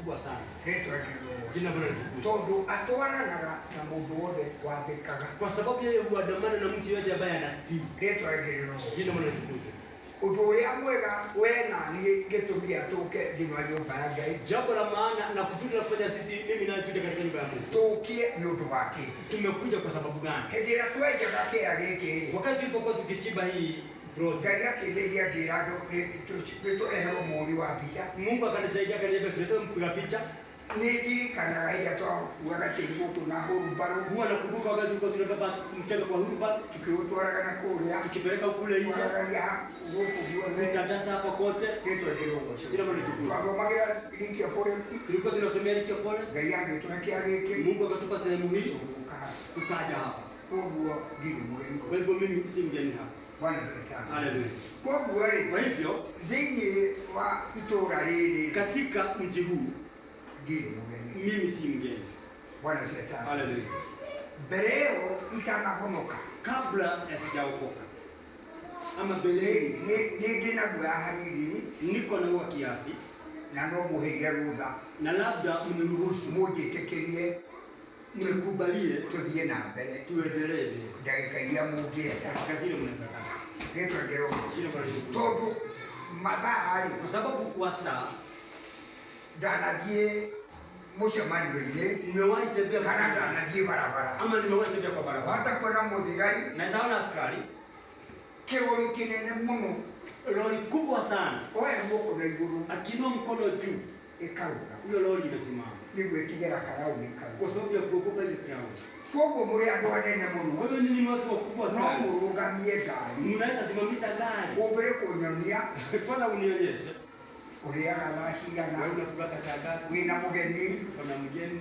kubwa sana. Rĩtwa rĩkĩrwo. Jina Bwana litukuzwe. Tondũ atwaranaga na mũndũ wothe wathĩkaga. Kwa sababu yeye huandamana na mtu yeyote ambaye anatii. Rĩtwa rĩkĩrwo. Jina Bwana litukuzwe. Ũndũ ũrĩa mwega we na niĩ gĩtũmi atũke thĩinĩ wa nyũmba ya Ngai, Jambo la maana na kusudi la kufanya sisi mimi naye tuje katika nyumba ya Mungu, tũkie nĩ ũndũ wa kĩ? tumekuja kwa sababu gani? Hĩndĩ ĩrĩa twenjaga kĩea gĩkĩ rĩ, Wakati tulipokuwa tukichimba hii plot, Ngai akĩndeithia ngĩra andũ nĩtũreherwo mũhũri wa mbica. Mungu akanisaidia akaniambia tulete mpiga picha. Nĩ ndirikanaga hĩndĩ ĩrĩa twakuaga tĩri gũkũ na hurumbarũ, Huwa nakumbuka wakati tulikuwa tunabeba mchanga kwa huruma tukĩũtwaraga na kũrĩa, tukipeleka kule nje, twaragaria gũkũ guothe. kutandaza hapa kote. Rĩtwa rĩkĩrwo. Jina Bwana litukuzwe. Twathomagĩra Rikia Forest, Tulikuwa tunasomea Richa Forest, Ngai agĩtũhe kĩa gĩkĩ, Mungu akatupa sehemu hii, tũgĩũka haha. tukaja hapa. Koguo ndirĩ mũgeni. Kwa hivyo mimi si mgeni hapa. Bwana asifiwe sana. Haleluya. Koguo rĩ, Kwa hivyo thĩinĩ wa itũũra rĩrĩ katika mji huu ndirĩ mũgeni. mimi si mgeni. Bwana asifiwe sana. Haleluya. Mbere ĩyo itanahonoka, Kabla ya sijaokoka ama mbeleni, nĩ ndĩ na guoya hanini, niko na uoga kiasi, na no mũheire rũtha, na labda mniruhusu, mũnjĩtĩkĩrie mnikubalie tũthiĩ na mbere tuendelee ndagĩka iria mũngĩenda. katika zile mnaweza. Rĩtwa rĩerwo. Jina Bwana litukuzwe. Tondũ mathaa rĩ, Kwa sababu wa saa ndanathiĩ mũcemanio-inĩ nimewahi tembea kana ndanathiĩ barabara, ama nimewahi tembea kwa barabara, wahota kuona mũthigari naweza ona askari kĩrori kĩnene mũno lori kubwa sana oya guoko na igũrũ akiinua mkono juu, ĩkarũgama hiyo lori inasimama nĩguo ĩtigĩra karauni kau. kwa sababu ya kuogopa ile crowd. Koguo mũrĩ andũ anene mũno, Kwa hivyo nyinyi ni watu wakubwa no sana, mũrũgamie ngari mnaweza simamisha gari ũmbĩre kũnyonia kwanza unionyeshe ũrĩaga thaa cigana, wewe unakula saa ngapi, wĩna mũgeni kuna mgeni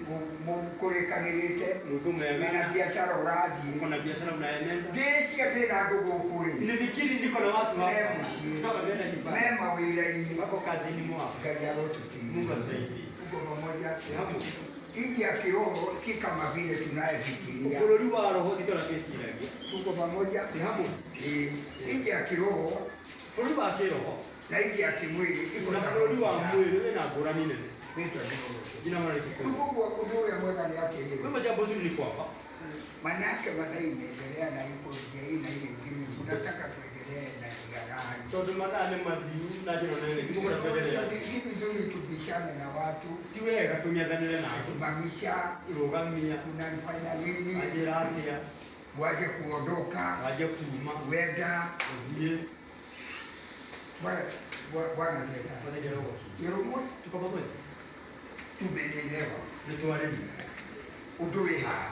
mũkũrĩkanĩrĩte, mlikuwa wĩna mmeagana, biacara ũrathiĩ. kuna biashara unaenenda. Ndĩreciria ndĩna andũ gũkũ rĩ, Nifikiri niko na watu me hapa mũciĩ, kama vile nyumbani, me mawĩra-inĩ. wako kazini mwao. Ngai arotũteithia. Mungu atusaidie. Tuko pamoja. Hapo Nchi ya kiroho si kama vile tunayefikiria. bũrũri wa roho ti ta ũrĩa twĩciragia. Tuko pamoja. Nĩ hamwe. Nchi ya kiroho Bũrũri wa kĩroho na nchi ya kimwili iko na bũrũri wa tofauti. mwĩrĩ wĩna ngũrani nene. Rĩtwa rĩrĩ. Jina Bwana litukuzwe. Rĩu ũguo ũndũ ũrĩa mwega nĩ atĩrĩrĩ, Kwa hivyo jambo zuri ni kwamba manake masaa imeendelea na iko njia hii na ile ingine, tunataka tuendelee na njia gani? tondũ mathaa nĩ mathiu na njĩra nene nĩmũkwenda kwendelea. Si vizuri tubishane na watu, Ti wega tũng'ethanĩre na andũ, simamisha, rũgamia, unanifanya nini, anjĩra atĩa, waje kuondoka, wanjie kuma wenda ũthiĩ. Bwana Bwana asifiwe sana. Kwanza kidogo. Yorumwe Tuko pamoja? tumenielewa. Nĩtwarĩria. Ũndũ wĩ haha,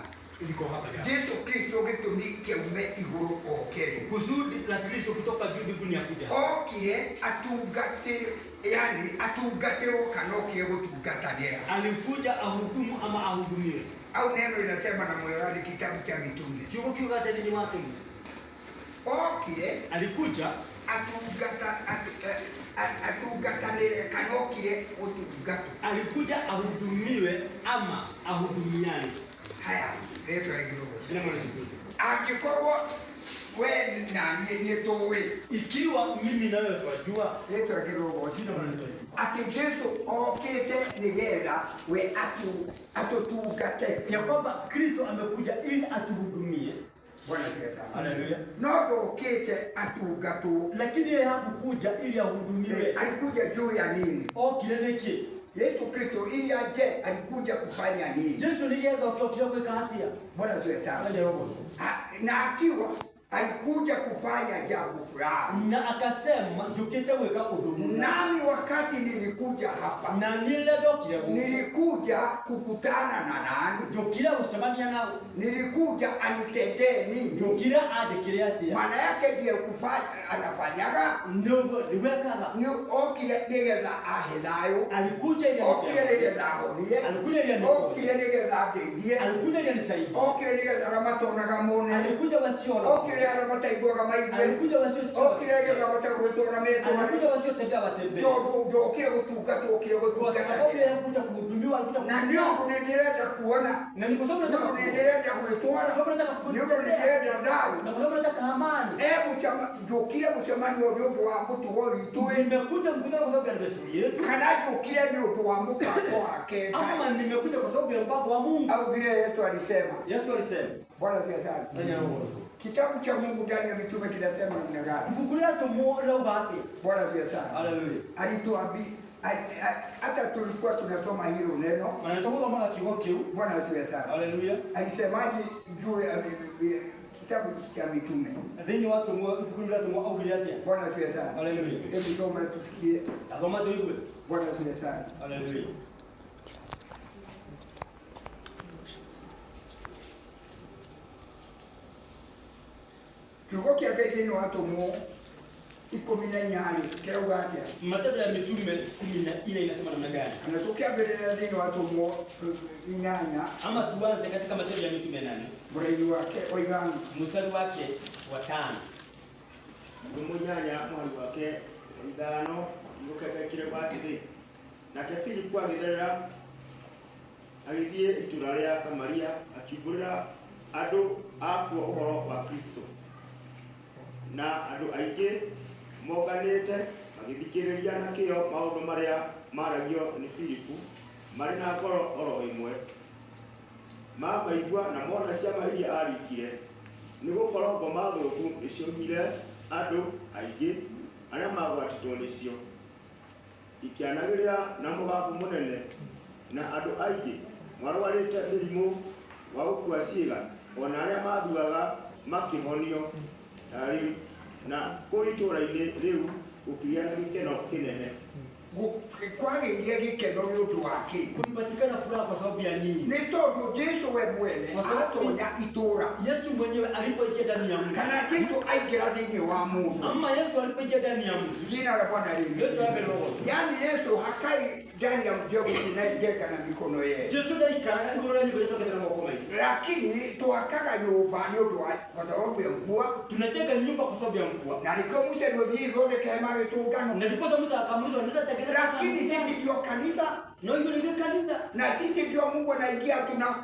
Niko hapa jana. Jesu Kristo gĩtũmi kĩaume igũrũ oke rĩ, Kusudi la Kristo kutoka juu mbinguni akuja okire atungatĩre, yani atungatĩrwo kana okire gũtungatanĩra. Alikuja ahudumu ama ahudumiwe. Au neno inasema na moyo kitabu cha mitume, Kiugo kiuga atĩ thĩinĩ wa atũmwo okire alikuja atungata atungatanĩre kana okire gũtungatwo. Alikuja ahudumiwe ama ahudumiane. Haya, rĩtwa rĩngĩ. Jina Bwana litukuzwe. Angĩkorwo we na niĩ nĩ tũĩ, Ikiwa mimi nawe twajua, rĩtwa rĩngĩ, jina Bwana litukuzwe, atĩ Jesu okĩte nĩgetha we atũtungate. Ya kwamba Kristo amekuja ili atuhudumie. Bwana asifiwe sana. Haleluya. No ndokĩte atungatwo, Lakini yeye hakukuja ili ahudumiwe. Alikuja juu ya nini? Okire nĩkĩ? Yesu Kristo ili aje alikuja kufanya nini? Jesu nĩgetha oke okire gwĩka atĩa? Bwana asifiwe sana. Aja rogoco. Na akiwa alikuja kufanya jambo fulani. Na akasema njũkĩte gwĩka ũndũ mũna. Nami wakati nilikuja hapa, Na niĩ rĩrĩa ndokire gũkũ, nilikuja kukutana na nani? Njũkire gũcemania nawe. Nilikuja anitendee nini? Njũkire anjĩkĩre atĩa? Maana yake ndiye kufanya anafanyaga, Nĩguo nĩguo ekaga. ni okire nigetha ahe thayũ, Alikuja ili okire anipe. nigetha ahonie, Alikuja ili aniponye. okire nigetha ndeithie, Alikuja ili anisaidie. okire nigetha arĩa matonaga mone, Alikuja wasiona. okire arĩa mataiguaga maigue, Alikuja wasiosikia. okire nigetha mategwĩtwara metware. Alikuja wasiotembea watembee. Tondũ ndokire gũtungatwo, okire Kwa sababu gũtungatwo. yeye hakuja kuhudumiwa, Ndio alikuja Na nĩ ũndũ nĩ ndĩrenda kuona. Na ni kwa sababu Nĩ nataka ũndũ nĩ ndĩrenda gwĩtwara. Kwa sababu nataka Nĩ ũndũ nĩ kutembea. ndĩrenda thayũ. Na kwa sababu nataka amani. Njũkire mũcemanio nĩ ũndũ wa mũtugo witũ ĩ. Nimekuja mkutano kwa sababu ya desturi yetu. Kana njũkire nĩ ũndũ wa mũbango wake Ngai. Ama nimekuja kwa sababu ya mpango wa Mungu. Augire Yesu alisema. Yesu alisema. Bwana asifiwe sana. Ndani ya roho. Kitabu cha Mungu ndani ya mitume kinasema namna gani? Ibuku rĩa atũmwo rĩrauga atĩa? Bwana asifiwe sana. Haleluya. Alituambia hata tulikuwa tunasoma hilo neno. Na nĩtũgũthomaga kiugo kĩu. Bwana asifiwe sana. Haleluya. Alisemaje juu ya kitabu cha mitume? Thĩinĩ wa atũmwo, ibuku rĩu rĩa atũmwo augire atĩa? Bwana asifiwe sana. Haleluya. Hebu soma tusikie. Tathoma tũigue. Bwana asifiwe sana. Haleluya. Kiugo kĩa Ngai thĩinĩ wa atũmwo 14 kĩrauga atĩa? Matendo ya Mitume 14 inasema namna gani? Na tũkĩambĩrĩria thĩinĩ wa atũmwo 8 Ama tuanze katika Matendo ya Mitume 8 mũraini wake wa 5. Mstari wake wa 5. Mũnyanya mwari wake wa 5 kiugo kĩa Ngai kĩrauga atĩrĩ, nake Filipu agĩtherera agĩthiĩ itũũra rĩa Samaria akiumbũrĩra andũ akuo ũhoro wa Kristo. Na andũ aingĩ monganĩte magĩthikĩrĩria na kĩyo maũndũ marĩa maaragio nĩ Filipu marĩ na ngoro oro ĩmwe. Mamaigua na mona ciama iria aringire, nĩgũkorwo ngoma thũku nĩciumire andũ aingĩ arĩa magwatĩtwo nĩcio, ikĩanagĩrĩra na mũgambo mũnene, na andũ aingĩ marwarĩte mĩrimũ wa gũkua ciĩga ona arĩa mathuaga makĩhonio. Na kũu itũũra-inĩ rĩu gũkĩgĩa na gĩkeno kĩnene. Kwagĩire gĩkeno nĩ ũndũ wa kĩ? Kulipatikana furaha kwa sababu ya nini? Nĩ tondũ Jesũ we mwene Kwa sababu atonya itũũra. Yesu mwenyewe alipoingia ndani ya mtu. Kana Jesũ aingĩra thĩinĩ wa mũndũ. Ama Yesu alipoingia ndani ya mtu. Jina la Bwana liinuliwe. Yesu alipoingia. Yaani Yesu hakai ndani ya mjengo tunajenga na mikono yetu. Yesu ndaikaraga igũrũ rĩa nyũmba ĩrĩa twakĩte na moko maitũ. Lakini twakaga nyũmba nĩ ũndũ wa kwa sababu ya mvua. Tunajenga nyumba kwa sababu ya mvua. Na nĩkĩo Musa nĩothiĩ ithondeke hema gĩtũngano. Na ndiposa Musa akaamrishwa nenda tengeneza Lakini sisi ndio kanisa. Na hiyo ndio kanisa. Na sisi ndio Mungu anaingia,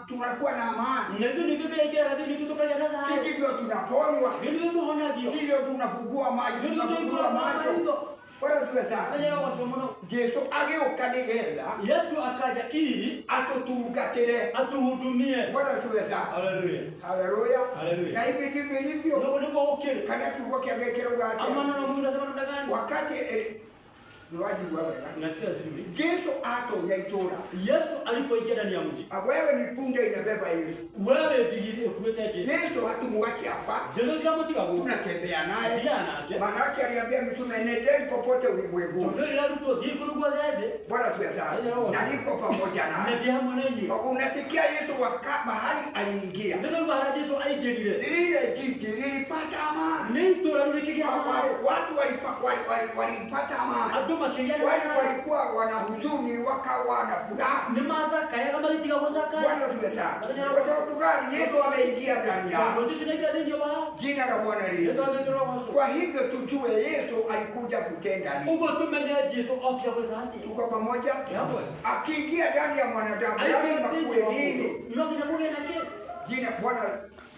tunakuwa na amani. Na hiyo ndio kanisa ya dini tutoka na dhahiri. Sisi ndio tunaponywa. Ndio ndio tunahonagio. Sisi ndio tunafungua macho, Ndio ndio tunafungua macho. macho. Bwana asifiwe sana. Ndio ndio kwa Yesu agĩũka nĩgetha Yesu akaja ili atũtungatĩre. atuhudumie. Bwana asifiwe sana. Haleluya. Haleluya. Haleluya. Na hivi ndivyo ilivyo. Ndio ndio ukiri. Kana kiugo kĩa Ngai kĩrauga atĩa? Ama neno la Mungu linasema namna gani? Wakati ni wajibu wa wega. Unasikia vizuri? Yesu atonya itũũra. Yesu alipoingia ndani ya mji. Wewe ni punda inabeba Yesu. Wewe ndigiri ukuete Yesu. Yesu hatumuachi hapa. Yesu tiramotiga gũkũ. Tunatembea naye. Tembea nake. Maana aliambia mitume, nendeni popote ulimwenguni. Tondũ rĩrĩa arutwo thiĩ kũndũ guothe thĩ. Bwana asifiwe sana. Na niko pamoja naye. Na ndĩ hamwe na inyuĩ. Unasikia Yesu mahali aliingia. Nĩ ũraigua harĩa Yesu aingĩrire. Lile jiji lilipata amani. Nĩ itũũra rĩu rĩkĩgĩa thayũ. Watu walipata amani. Andũ makĩgĩa na Wale thayũ. walikuwa wana huzuni wakawa na furaha. Nĩ macakayaga magĩtiga gũcakaya. Bwana asifiwe sana. Kwa sababu gani? Yesu ameingia ndani yao. Tondũ Yesu nĩaingĩra thĩinĩ wao. Jina la Bwana liinuliwe. Rĩĩtwa rĩake rĩrogocwo. Kwa hivyo tujue Yesu alikuja kutenda nini. Ũguo tũmenye Yesu okire gwĩka atĩa. Tuko pamoja? Yamwe. Akiingia ndani ya mwanadamu Aingia lazima thĩinĩ kuwe wa nini? mũndũ. No nginya kũgĩe na kĩ? Jina Bwana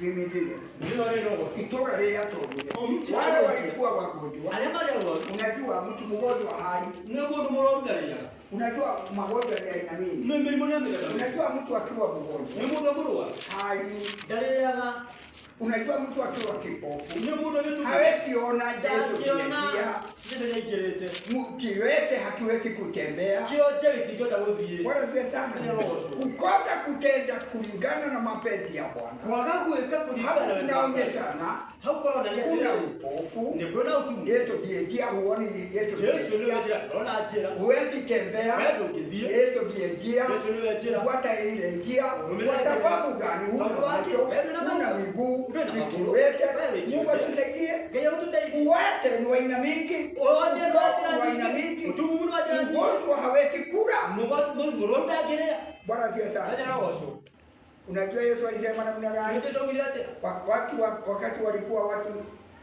limingine. Neno rĩrogocwo. Itũũra rĩrĩa tondire. Mji Wale arĩa walikuwa wagonjwa. Arĩa marĩ arwaru. Unajua mtu mgonjwa hali. Nĩ mũndũ mũrwaru ndarĩaga. Unajua magonjwa ni aina mingi. Nĩ mĩrimũ nĩ ya mĩthemba mĩingĩ. Unajua mtu akiwa mgonjwa. Nĩ mũndũ mũrwaru. Hali. Ndarĩaga. Unajua mtu akiwa kipofu. Nĩ mũndũ gĩtumumu. Hawezi ona Yesu Ndangĩona. akiingia. Jesu nĩaingĩrĩte. Kiwete hakiwezi kutembea. Kĩonje gĩtingĩhota gũthiĩ. Bwana asifiwe sana. Nĩrogocwo. Kukosa kutenda kulingana na mapenzi ya Bwana. Kwaga gwĩka kũringana Hapo na wendo wa Ngai. kunaonyeshana Hau kũronania kuna atĩrĩrĩ, upofu. nĩ kwĩna ũtumu. Yesu ndiye njia, huoni Yesu ndiye Jesu nĩwe njia. njĩra, ndona njĩra. Huwezi tembea. Wewe ndũngĩthiĩ. Yesu ndiye njia. Yesu nĩwe njĩra. Fuata ile njia. Rũmĩrĩra Kwa njĩra. sababu gani? Huna Tondũ wake, macho, wewe ndũna huna magũrũ. miguu, Ndũna ni magũrũ. kiwete. Wewe wĩ Mungu kiwete. atusaidie. Ngai agũtũteithie. Uwete ni wa aina mingi. Ũwonje nĩ wa njĩra Upofu wa aina nyingĩ. mingi. Ũtumumu nĩ wa njĩra nyingĩ. Mgonjwa hawezi kula. Mũrwaru ndangĩrĩa. Bwana asifiwe sana. Ngai arogocwo. Unajua Yesu alisema namna gani? Jesu augire atĩa? Watu wakati walikuwa watu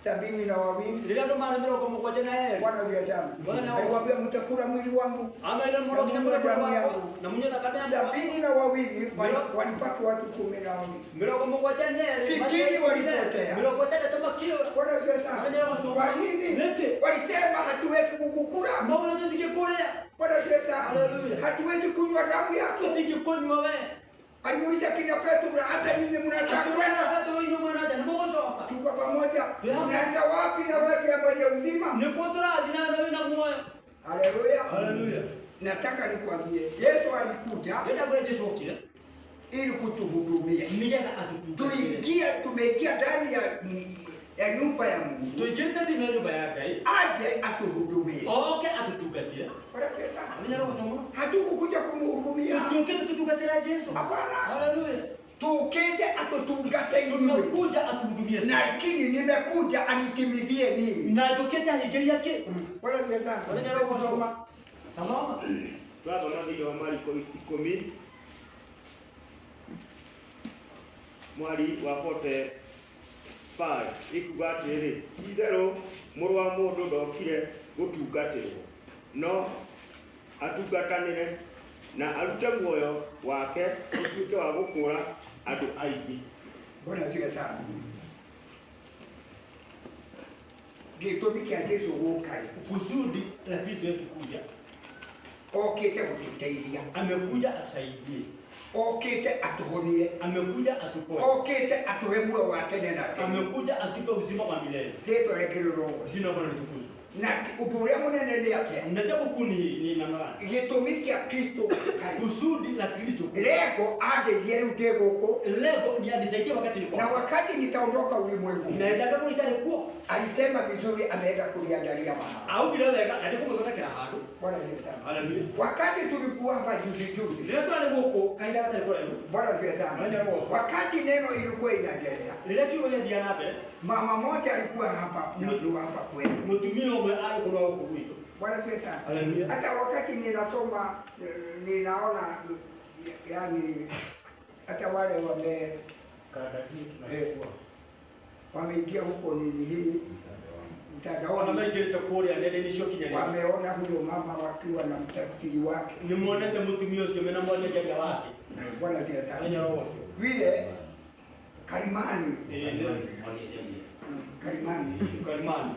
72. Rĩrĩa andũ marĩ 72. Bwana asifiwe sana. Bwana Aliwaambia mtakula mwili wangu ameire mũrokire mwĩrĩ wakwa na mũnyue thakame yakwa. 72 walipaki watu 12. 72. 60 walipotea. 60 makĩũra. Bwana asifiwe sana. Kwa nini? Nĩkĩ? Walisema hatuwezi kukukula. Maũndũ tũtingĩkũrĩa. Bwana asifiwe sana. Haleluya. Hatuwezi kunywa damu yako. Tũtingĩkũnyua we. Aliuliza kina Petro, hata nyinyi mnataka Akĩũria kwenda? Petero, inyuĩ mwena atĩa? Nĩmũgũcoka? Tuko pamoja. Yeah. Unaenda wapi na wewe mwenye uzima? Nĩkũ tũrathiĩ na wĩna muoyo? Haleluya. Haleluya. Nataka nikwambie, Yesu alikuja Ndĩrenda kwĩra Jesũ okire ili kutuhudumia. nĩgetha atũtungatĩre. Tuingie, tumeingia ndani ya nyumba ya Mungu, Tũingĩrĩte thĩinĩ wa nyũmba ya Ngai aje atuhudumie. oke atũtungatĩre. Bwana asifiwe sana. Amenya gũcoma. Hatukukuja kumhudumia, Tũtiũkĩte tũtungatĩra Jesũ. hapana. Haleluya. Tukite atutungate inyuĩ, Tumekuja atuhudumie sisi. lakini nimekuja anitimizie nini? Na njũkĩte ahingĩria kĩ? Bwana asifiwe sana. Mũthenya wa gũcoma. Tamama. Twathoma thĩinĩ wa Mariko 10 mwari wa 45 ikuga atĩrĩrĩ, ti-itherũ mũrũ wa mũndũ ndokire gũtungatĩrwo, no atungatanĩre na arute muoyo wake ũtuĩke wa gũkũũra andũ aingĩ. Bwana asifiwe sana. Gĩtũmi kĩa Jesũ gũka rĩ, Kusudi la Kristo Yesu kuja, okĩte gũtũteithia, amekuja atusaidie, okĩte atũhonie, amekuja atuponye, okĩte atũhe muoyo wa tene na tene. amekuja atupe uzima wa milele. Rĩtwa rĩake rĩrogocwo. Jina la Bwana litukuzwe. Na ũndũ ũrĩa mũnene nĩ atĩa? Na jambo kuu ni namna gani? Gĩtũmi kĩa Kristo gũka rĩ, Kusudi la Kristo kuja. lengo andeithie rĩu ndĩ gũkũ, Lengo ni anisaidie wakati niko na hapa. wakati nitaondoka ulimwengu. Na endaga itarĩ kuo Alisema vizuri, ameenda kuliandalia mahali. augire wega na ndĩkũmũthondekera handũ. Bwana asifiwe sana. Haleluya. Wakati tulikuwa hapa juzi juzi, Rĩrĩa twarĩ gũkũ kahinda gatarĩ kũraihu, Bwana asifiwe sana. Bwana asifiwe. Wakati neno ilikuwa inaendelea, rĩrĩa kiugo gĩathiaga na mbere, mama moja alikuwa hapa na ndio hapa kwenu. mũtumia ũmwe arĩ kũrĩa gũkũ gwitũ. Bwana asifiwe sana. Haleluya. Hata wakati ninasoma ninaona yani hata wale wameingia huko nini hii Ona mtandaoni, maingĩrĩte kũrĩa nenda-inĩ cia ũkinyanĩria, wameona huyo mama wakiwa na mtafsiri wake. nĩmonete mũtumia ũcio mena mwanyajaria wake. Bwana asifiwe sana. Mũthenya wa ũcio. Vile Kalimani, Ĩĩ, nĩ- Kalimani, Kalimani.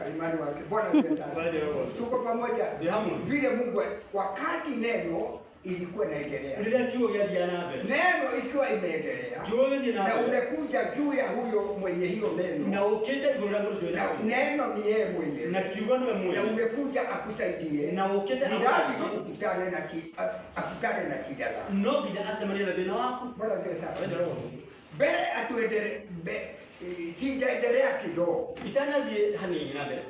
Kalimani wake. Bwana asifiwe sana. Mũthenya wa ũcio. Tuko pamoja. Ndĩ hamwe. Vile Mungu wakati neno ilikuwa inaendelea, Rĩrĩa kiugo gĩathiaga na mbere, neno ikiwa imeendelea kiugo gĩthiĩ na na mbere, umekuja juu ya huyo mwenye hiyo na neno, ũkĩte igũrũ rĩa mũndũ ũcio wĩna na kiugo. neno ni yeye mwenyewe, na kiugo nĩwe na mwene, umekuja akusaidie, na ũkĩte ni lazima agũteithie, akutane na shida zako. no nginya acemanie na thĩna waku. Bwana asifiwe sana. Mũthenya wa ũcio. Mbele atuendele, sijaendelea kidogo, Itanathiĩ hanini na mbere,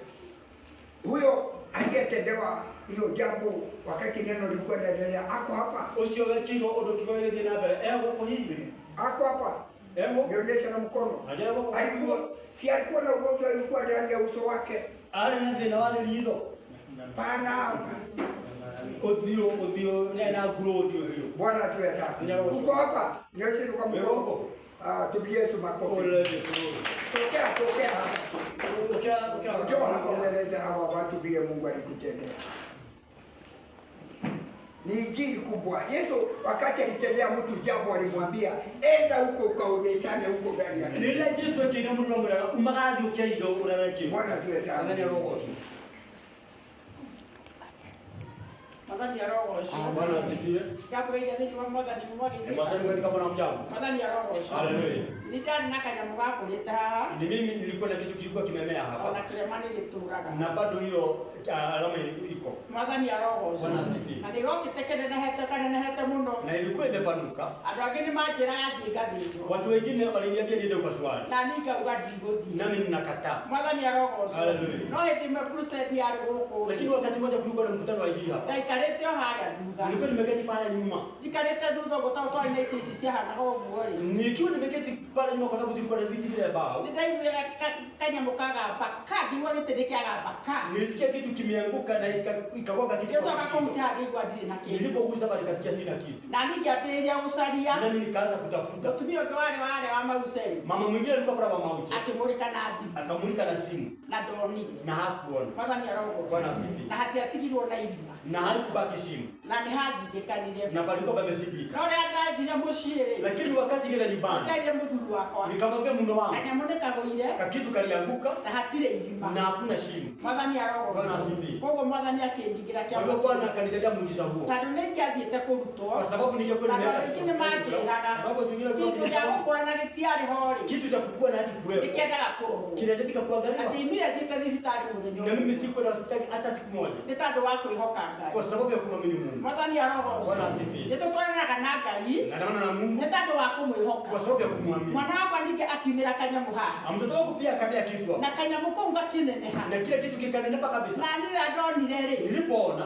huyo aliyetendewa hiyo jambo wakati neno lilikuwa linaendelea ako hapa, ũcio wekirwo ũndũ kiugo gĩgĩthiĩ na mbere e gũkũ hihi, ako hapa, e gũkũ nionyesha na mkono. anjĩra gũkũ. Alikuwa si alikuwa na ugonjwa, ilikuwa ndani ya uso wake Arĩ na thĩna wa ritho, pana. ũthiũ ũthiũ nĩ na ngurũ ũthiũ ũthiũ. Bwana asifiwe sana. Uko hapa, nionyeshe kwa Wĩ mkono. gũkũ. Ah, tupigie Yesu makofi. Ole Jesũ. Tokea, tokea hapa. Ũkĩra ũkĩra. Njoo hapa ueleze hawa watu vile Mungu alikutendea. Ni injili kubwa. Yesu wakati alitendea mtu jambo alimwambia, enda huko ukaonyeshane huko ndani ya. Rĩrĩa Jesũ ekĩire mũndũ amwĩraga umagara thiĩ ũkĩe indo ũrĩa wekirwo. Bwana asifiwe sana. Mũthenya wa ũgooci. Mwathani arogocwo. Bwana asifiwe. Ndakũgeithia thĩinĩ wa Mwathani Ni mwasalimu katika Bwana mjambo. Mwathani arogocwo. Haleluya. Nĩ ndarĩ na kanyamũ gakũrĩte haha Ni mimi nilikuwa na kitu kilikuwa kimemea ona hapa kĩrema nĩ gĩtũraga. na bado hiyo alama iko Mwathani arogocwo. Bwana asifiwe. Na nĩgokĩte kĩnenehete kanenehete mũno. na ilikuwa imepanuka. Andũ angĩ nĩ manjĩraga thiĩ ngathĩnjwo. Watu wengine waliniambia niende upasuaji, Na niĩ ngauga ndigũthiĩ. nami ninakataa. Mwathani arogocwo. Haleluya. No hĩndĩ ĩmwe crusade yarĩ gũkũ Lakini wakati mmoja kulikuwa na mkutano wa injili hapa, ndaikarĩte Ndaikarĩte o harĩa thutha. Nilikuwa nimeketi pale nyuma. Njikarĩte thutha ũguo tondũ twarĩ na itĩ ici ciahanaga ũguo rĩ. Nikiwa nimeketi pale nyuma kwa sababu tulikuwa na viti vile bao. Nĩ ndaiguire kanyamũ kagamba ka ngĩigua gĩtĩ nĩ kĩagamba ka. Nilisikia kitu kimeanguka na ikagonga kitu. Ngĩcoka kũhutia ngĩigua ndirĩ na kĩndũ. Nilipogusa pale nikasikia sina kitu. Na niĩ ngĩambĩrĩria gũcaria. Nami nikaanza kutafuta. Mũtumia ũngĩ warĩ warĩa wa Mauseri. Mama mwingine alikuwa pale wa Mauche. Akĩmũrĩka na thimũ. Akamulika na simu. Na ndonire. Na hakuona. Mwathani arogocwo. Bwana asifiwe. Na hatiatigirwo na irima. Na halikubaki shimo. Na nĩ hathingĩkanire. Na palikuwa pamezibika. No rĩrĩa ndathire mũciĩ rĩ. Lakini wakati nilienda nyumbani. Nderire mũthuri wakwa. Nikamwambia mume wangu. Kanyamũ nĩ kagũire. Kakitu kalianguka. Na hatirĩ irima. Na hakuna shimo. Mwathani arogocwo. Bwana asifiwe. Koguo Mwathani akĩndigĩra Kwa hivyo Bwana akanitendea muujiza huo. Tondũ nĩ ingĩathiĩte kũrutwo. Kwa sababu ningekuwa nimeenda. Tondũ rĩngĩ nĩ manjĩraga. Sababu wengine Kĩndũ gĩa gũkũra na gĩtiarĩ ho rĩ. Kitu cha kukua na hakikuwepo. Nĩkĩendaga kũrorwo. Kinahitajika kuangaliwa. Atĩ imire thiĩte thibitarĩ mũthenya Na mimi sikuenda hospitali hata siku moja. Nĩ tondũ wa kwĩhoka Ngai. Kwa sababu ya kumwamini Mungu. Mwathani arogocwo. Bwana asifiwe. Nĩ tũtwaranaga na Ngai. Na naona na Mungu. Nĩ tondũ wa kũmwĩhoka. Kwa sababu ya kumwamini. Mwana wakwa ningĩ akiumĩra kanyamũ haha. Mtoto wangu pia akamea kitu hapo. Na kanyamũ kau gakĩneneha. Na kile kitu kikanenepa kabisa. Na niĩ rĩrĩa ndonire rĩ. Nilipoona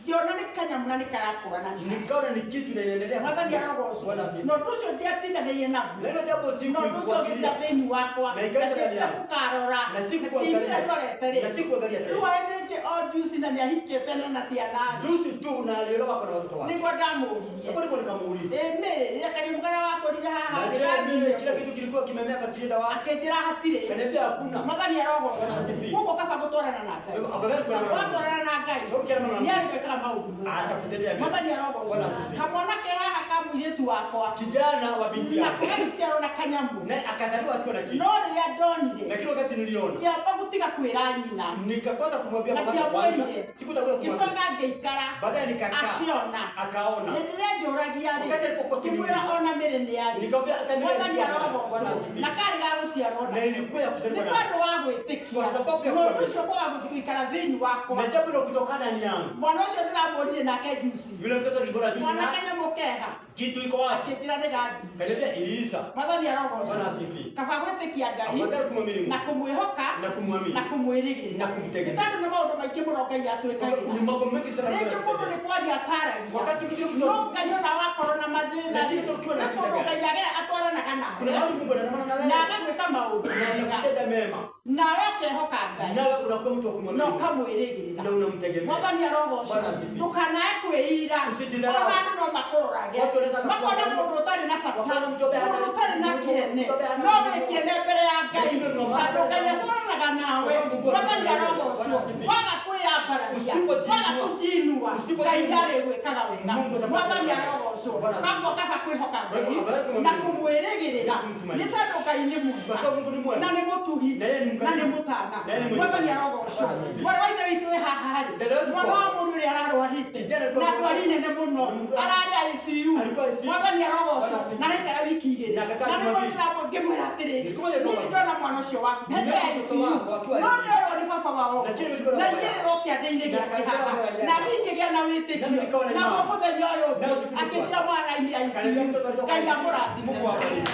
Ngĩona nĩ kanyamũ na nĩ karakũra na nĩ nikaona ni kitu na inaendelea. Mwathani arogocwo. Bwana asifiwe. Na ũndũ ũcio ndiatindanĩire naguo. Na hilo jambo Na ũndũ ũcio ũgĩthiĩ thĩinĩ wakwa. Na ikaisha ndani yangu. Kũkarora. Na sikuangalia. Na ndorete rĩ. Na sikuangalia tena. Rĩu hĩndĩ ĩngĩ o juici na nĩahikĩte na ciana. Juici tu na aliolewa kwa na watoto wake. Nĩguo ndamũririe. Hapo ndipo nikamuuliza. Ĩ Mary, rĩrĩa kanyamũ karĩa wakũrire haha Na rĩ, je, mimi gathire kila kitu kilikuwa kimemea katulienda wapi? Akĩnjĩra hatirĩ. Kaniambia hakuna. Mwathani arogocwo. Bwana asifiwe. Koguo kaba gũtwarana na Ngai. Afadhali kuwa na Watwarana na Ngai. Sababu kila mwana Nĩ arĩgwĩkaga maũndũ mega. Atakutendea mema. Mwathani arogocwo. Bwana asifiwe. Kamwana ke haha ka mũirĩtu wakwa. Kijana wa binti Na yako. kũgagĩciarwo na kanyamũ. Naye akazaliwa akiwa na kitu. No rĩrĩa ndonire. Lakini wakati niliona. Ngĩamba gũtiga kwĩra nyina. Nikakosa kumwambia Na mama kwanza. ndiamwĩrire. Sikutakuwa kumwambia. Ngĩcoka ngĩikara. Baadaye nikakaa. Akĩona. Akaona. Hĩndĩ ĩrĩa njũragia rĩ. Wakati alipokuwa Ngĩmwĩra ona Mary nĩ arĩ. Nikamwambia hata Mary Mwathani alikuwa naye. arogocwo. Bwana asifiwe. Na karĩ ga gũciarwo Na nako. ilikuwa ya kuzaliwa Nĩ nayo. tondũ wa gwĩtĩkia. Kwa sababu ya Na ũndũ kuamini. ũcio kwaga gũthiĩ gũikara thĩinĩ wakwa. Na jambo hilo kutokana ni yangu. Mwana ũcio ndĩramũrire nake juici. Yule mtoto nilikuwa juici Mwana na kanyamũ keha. kitu iko wapi? Akĩnjĩra nĩ gathire. Kaniambia iliisha. Mwathani arogocwo. Bwana asifiwe. Kaba gwĩtĩkia Ngai. Afadhali kumwamini Na Mungu. kũmwĩhoka. Na kumwamini. Na kumwĩrĩgĩrĩra. Na kumtegemea. Nĩ tondũ nĩ maũndũ maingĩ mũno Ngai atwĩkagĩra. Ni mambo mengi sana. Rĩngĩ mũndũ nĩ kwaria ataragia. Wakati mwingine mtu No Ngai ona wakorwo na mathĩna. Lakini tukiwa na Nĩ shida kũndũ gani? Ngai atwaranaga nawe. Kuna mahali Mungu anaandamana na Na wewe. agagwĩka maũndũ Na mega. anakutenda mema. Nawe ũkehoka Ngai. Nawe unakuwa mtu wa Na kumwamini. ũkamwĩrĩgĩrĩra. Na unamtegemea. Mwathani arogocwo. Bwana asifiwe. Ndũkanae kwĩira. Usijidharau. Ona andũ no makũrorage. Watu wanaweza Makona kukuangalia. mũndũ ũtarĩ na bata. Wakona mtu ambaye hana- Mũndũ ũtarĩ na mtu kĩene. ambaye hana No nguvu. wĩ kĩene mbere ya Ngai. Lakini ndio maana Tondũ Ngai atwaranaga nawe. Kwa sababu Mungu Mwathani anakuangalia. arogocwo. Bwana asifiwe. Waga kwĩyambararia. Usipojiinua. Waga kũjiinua. Usipojiinua. Ngai ndarĩgwĩkaga wega. Mungu atakuangalia. Mwathani arogocwo. Bwana asifiwe. Koguo kaba kwĩhoka Kwa hivyo, Ngai afadhali kumwamini. na kũmwĩrĩgĩrĩra. Na kumtumaini. Nĩ tondũ Ngai nĩ mwega. Kwa sababu Mungu ni mwema. Na nĩ mũtugi. Na yeye ni Na nĩ mkarimu. mũtana. Na yeye ni mwenye Mwathani huruma. arogocwo. Bwana asifiwe. Mwarĩ wa ithe witũ wĩ haha rĩ. Dada wetu Mwana kwa- wa mũriũ ũrĩa ararwarĩte. Kijana alikuwa Na ndwari nene mũno. Ararĩ ICU. Alikuwa ICU. Mwathani arogocwo. Bwana asifiwe. Na araikara wiki igĩrĩ. Na akakaa Na nĩguo juma mbili. ngĩmwĩra atĩrĩrĩ. Siku moja Niĩ nilikuwa- nĩ ndona mwana ũcio waku. Hĩndĩ ya Mtoto ICU. wako akiwa No ICU. nĩ ũyũ nĩ baba wao. Lakini nilikuwa na Na baba igĩrĩ yao. ro kĩande-inĩ Na gĩake haha. akaikara Na niĩ ngĩgĩa na wĩtĩkio. Na nikawa na Naguo imani. mũthenya ũyũ ũngĩ, Nao siku akĩnjĩra ilifuata. mwana aimire ICU. Kaniambia mtoto alitoka Ngai ICU. amũrathime. Mungu awabariki.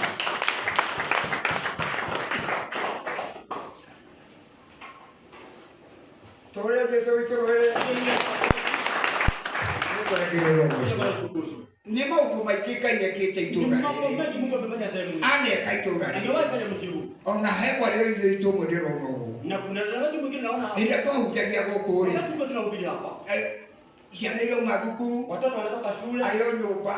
Tũrĩa Jesũ witũ rũrĩrĩ. Nĩ maũndũ maingĩ Ngai ekĩte Ni itũũra mambo rĩrĩ. mengi Mungu amefanya sehemu hii. Aneka itũũra rĩrĩ. Amewahi fanya mji huu. Ona he mwarĩ wa ithe witũ ũmwe ndĩrona ũguo. Na kuna dada wetu mwingine naona hapa. Hĩndĩ ĩrĩa twahunjagia gũkũ rĩ, Wakati tulikuwa tunahubiri hapa. ciana irauma thukuru, Watoto wanatoka shule. arĩ o nyũmba,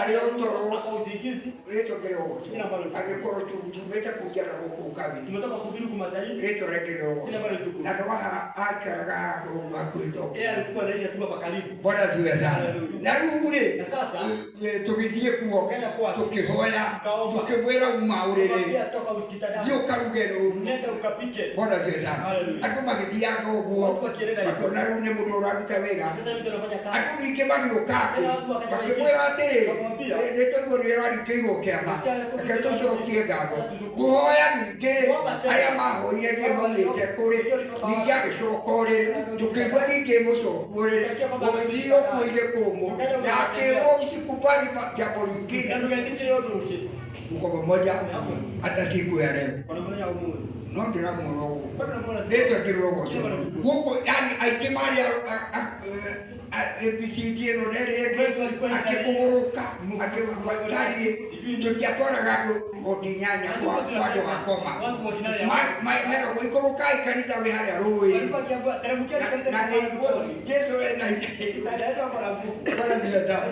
arĩ o toro, Ako usingizi. rĩtwa kĩrogocwo. Jina ambalo litukuzwe. Agĩkorwo tumĩte kũnjara gũkũ kabi. Tumetoka kuhubiri huku Masai. Rĩtwa rĩake rĩrogocwo. Jina ambalo litukuzwe. Na no haha aikaraga handũ ũguo hakuhĩ to. Yeye alikuwa anaishi tu hapa karibu. Bwana asifiwe sana. Hallelujah. Na rĩu rĩ, Na sasa, tũgĩthiĩ kuo, tukaenda kwake. tũkĩhoya, Tukaomba. tũkĩmwĩra uma ũrĩrĩ, Tukamwambia toka usikitandani. thiĩ ũkaruge rũu. Nenda ukapike. Bwana asifiwe sana. Hallelujah. Andũ magĩthianga ũguo, Watu wakienenda hivyo. makĩona rĩu nĩ mũndũ ũraruta wĩra. Sasa mtu anafanya kazi. Andũ ningĩ magĩũka atĩ, makĩmwĩra atĩrĩrĩ, nĩ twaigua nĩ ũrarikĩirwo kĩama, reke tũcokie ngatho. Kũhoya ningĩ rĩ, arĩa mahoire niĩ maumĩte kũrĩ, ningĩ agĩcoka ũrĩrĩ, tũkĩigua ningĩ mũcoku ũrĩrĩ, ũgĩthiĩ ũkuĩire kũmũ, na akĩrwo usikubali jambo lingine. Na ndũgetĩkĩre ũndũ ũngĩ. Tuko pamoja hata siku ya leo. Ona mũthenya wa ũmũthĩ. No ndĩramuona ũguo. Bado namuona tu. Rĩtwa kĩrogoco gũkũ, yani aingĩ marĩ ABCD ĩno na ĩrĩa ĩngĩ akĩkũgũrũka akĩtariĩ tũtiatwaraga andũ wodi inyanya kwa kwa andũ a ngoma. Watu ordinary. Meragwo ikũrũkai kanitha wĩ harĩa rũĩ. Walikuwa wakiambiwa teremkia Na kanisa na kwa nĩiguo Jesu ena hinya. Itaenda kwa nguvu. Bwana asifiwe sana.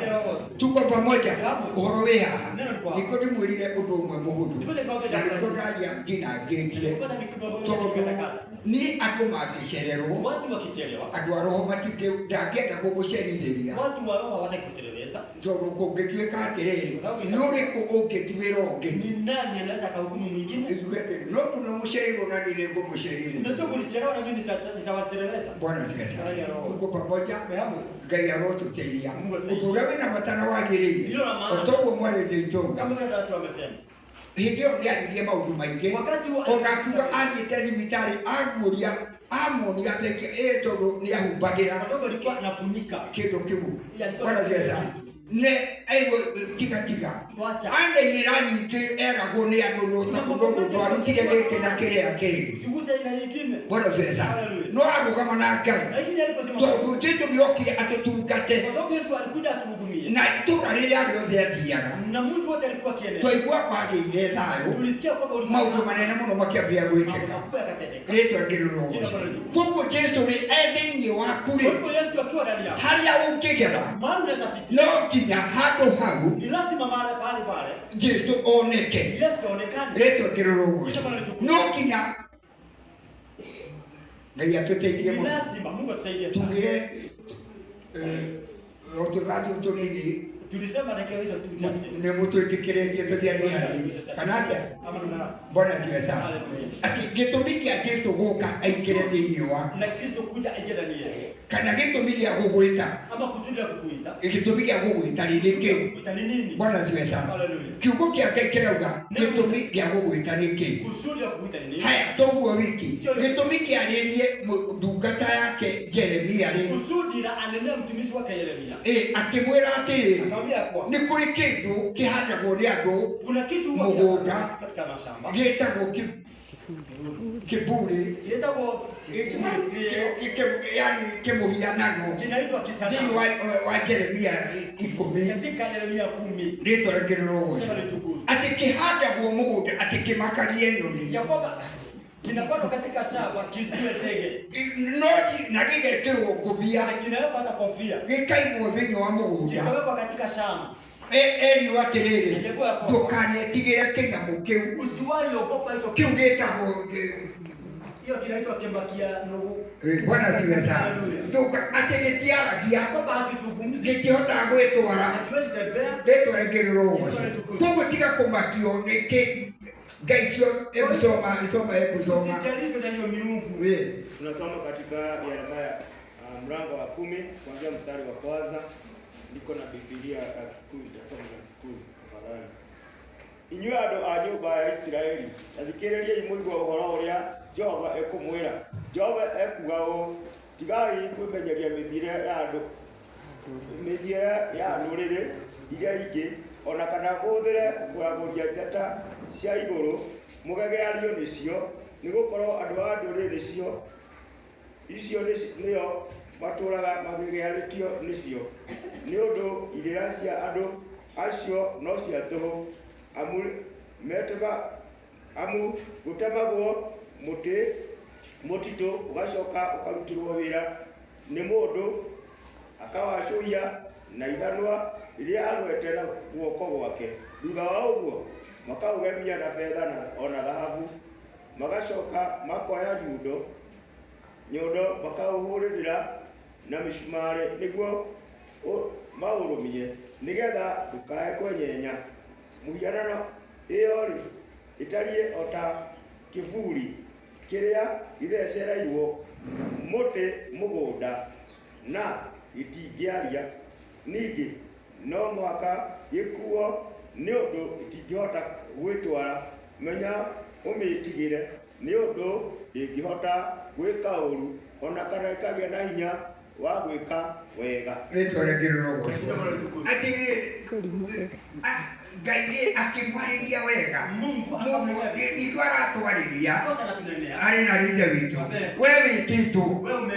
Tuko pamoja ũhoro wĩ haha nĩkĩo ndĩmwĩrire ũndũ ũmwe mũhũthũ na nĩkĩo ndaria ndinangĩtie tondũ niĩ andũ mangĩcererwo Watu wakichelewa, andũ a roho matingĩ ndangĩenda gũgũcerithĩria watu wa roho hawataki kuchelewesha. tondũ kũngĩtuĩka atĩrĩrĩ nĩ ũrĩkũ ũngĩtuĩra ũngĩ Ni nani anaweza akahukumu mwingine? ithuĩ atĩrĩ no mũno mũcereirwo na niĩ nĩngũmũcerithĩria. Unajua kulichelewa na mimi nitawachelewesha. Bwana asifiwe sana. Tuko pamoja. Fahamu? Ngai arotũteithia ũndũ ũrĩa wĩna bata na wagĩrĩire Ndilo la maana. o toguo mwarĩrie itũnga Kama vile watu wamesema. hĩndĩ ĩyo nĩaririe maũndũ maingĩ Wakati wa ona akiuga athiĩte thibitarĩ aguũria amonia thengia ĩ tondũ nĩahumbagĩra Kwa sababu alikuwa anafunika. kĩndũ kĩu. Ya, alikuwa Bwana asifiwe sana. Ne aigua tiga tiga Wacha. anairĩra nyingĩ eragwo nĩ andũ no ndwarutire gĩkĩ na kĩrĩa kĩngĩ. Usiguse aina nyingine. Bwana asifiwe sana. No arũgama na Ngai Lakini aliposema tondũ Jesũ nĩokire atũtungate kwa sababu Yesu alikuja atuhudumie. na itũũra rĩrĩa rĩothe athiaga Na mtu wote alikuwa akienea. twaigua kwagĩire thayũ Tulisikia kwamba ulikuwa maũndũ manene mũno makĩambĩrĩria mambo gwĩkĩka makubwa yakatendeka. rĩtwa ngĩrĩrwo koguo Jesũ rĩ e thĩinĩ waku Kwa rĩ hivyo Yesu akiwa ndani yako, harĩa ũngĩgera mahali unaweza pitia, no nginya handũ hau ni lazima mahali pale pale Jesũ oneke Yesu aonekane. rĩtwa ngĩrĩrwo no nginya Ngai atũteithie Ni mũno lazima Mungu atusaidie sana. tugire o tũthaa tũnini. Tulisema dakika hizo tu chache. Nĩ mũtwĩtĩkĩrĩtie tũthianie hanini kana atĩa? Ama tuna Bwana asifiwe sana. Atĩ gĩtũmi kĩa Jesũ gũka aingĩre thĩinĩ waku na Kristo kuja aingie ndani yetu. kana gĩtũmi gĩa gũgwĩta Ama kusudi la kukuita. gĩtũmi gĩa gũgwĩta rĩ nĩ kĩĩ? Kuita ni nini? Bwana asifiwe sana. Haleluya. Kiugo kĩa Ngai kĩrauga gĩtũmi gĩa gũgwĩta nĩ kĩĩ? Kusudi la kukuita ni nini? Haya toguo wiki gĩtũmi kĩarĩrie ndungata yake Jeremia rĩ Kusudi la anenea mtumishi wake Yeremia. ĩ akĩmwĩra atĩrĩrĩ Akamwambia kwa nĩ kũrĩ kĩndũ kĩhandagwo nĩ andũ kuna kitu huwa Mugunda. kinafanyika katika mashamba gĩtagwo kĩburi kinaitwa yani kĩmũhianano kinaitwa thĩinĩ kisanamu wa Jeremia 10 katika Yeremia 10 rĩtwa rĩngĩrĩrwo Jina litukuzwe. atĩ kĩhandagwo mũgũnda atĩ kĩmakagie nyoni ya kwamba kinapandwa katika shamba kisitue ndege no na gĩgekĩrwo ngũbia na kinawekwa hata kofia gĩkaigwo thĩinĩ wa mũgũnda kikawekwa katika shamba. Erirwo atĩrĩrĩ ndũkanetigĩre kĩnyamũ kĩu Usiwahi ogopa hicho kĩu gĩtagwo hiyo kinaitwa kembakia ndugu Bwana asifiwe sana. Atĩ gĩtiaragia kwamba hakizungumzi gĩtihotaga gwĩtwara hakiwezi tembea. rĩtwa rĩngĩrĩrwo ũgoco koguo tiga kũmakio nĩ kĩ ngai icio hebu soma soma hebu soma. Usijalizwe na hiyo miungu. Ĩ. Tunasoma katika Yeremia mlango wa 10 kuanzia mstari wa kwanza. Niko na Biblia ya Kikuyu, nitasoma na Kikuyu tafadhali. Inyuĩ andũ a nyũmba ya Isiraeli, ta thikĩrĩriai mũigue ũhoro ũrĩa Jehova ekũmwĩra. Jehova ekuuga ũũ: tigai kwĩmenyeria mĩthiĩre ya andũ mĩthiĩre ya ndũrĩrĩ iria ingĩ, ona kana mũhũthĩre kũragũria njata cia igũrũ mũgegeario nĩcio, nĩgũkorwo andũ a ndũrĩrĩ nĩcio icio nĩo matũũraga magegearĩtio nĩcio. Nĩ ũndũ irĩra cia andũ acio no cia tũhũ, amu amu gũtemagwo mũtĩ mũtitũ ũgacoka ũkarutĩrwo wĩra nĩ mũndũ akawacũhia na ithanwa rĩrĩa agwete na guoko gwake. Thutha wa ũguo makaũgemia na betha ona thahabu, magacoka makoya nyundo makaũhũrĩrĩra na mĩcumarĩ nĩguo maũrũmie nĩgetha ndũkae kwenyenya. Mũhianano ĩyo-rĩ ĩtariĩ o ta kĩburi kĩrĩa gĩthecereirwo mũtĩ mũgũnda na gĩtingĩaria. Ningĩ no mũhaka gĩkuo nĩ ũndũ gĩtingĩhota gwĩtwara. Menya ũmĩtigĩre nĩ ũndũ ndĩngĩhota gwĩka ũũru ona kana ĩkagĩa na hinya Wa gwĩka wega. Rĩtwa rĩngĩ rĩrogocwo. Atĩ Ngai rĩ akĩmwarĩria wega. Mungu akamnenea. Nĩkĩo aratwarĩria Kosa anatunenea. arĩ na ithe witũ. We wĩtĩtwo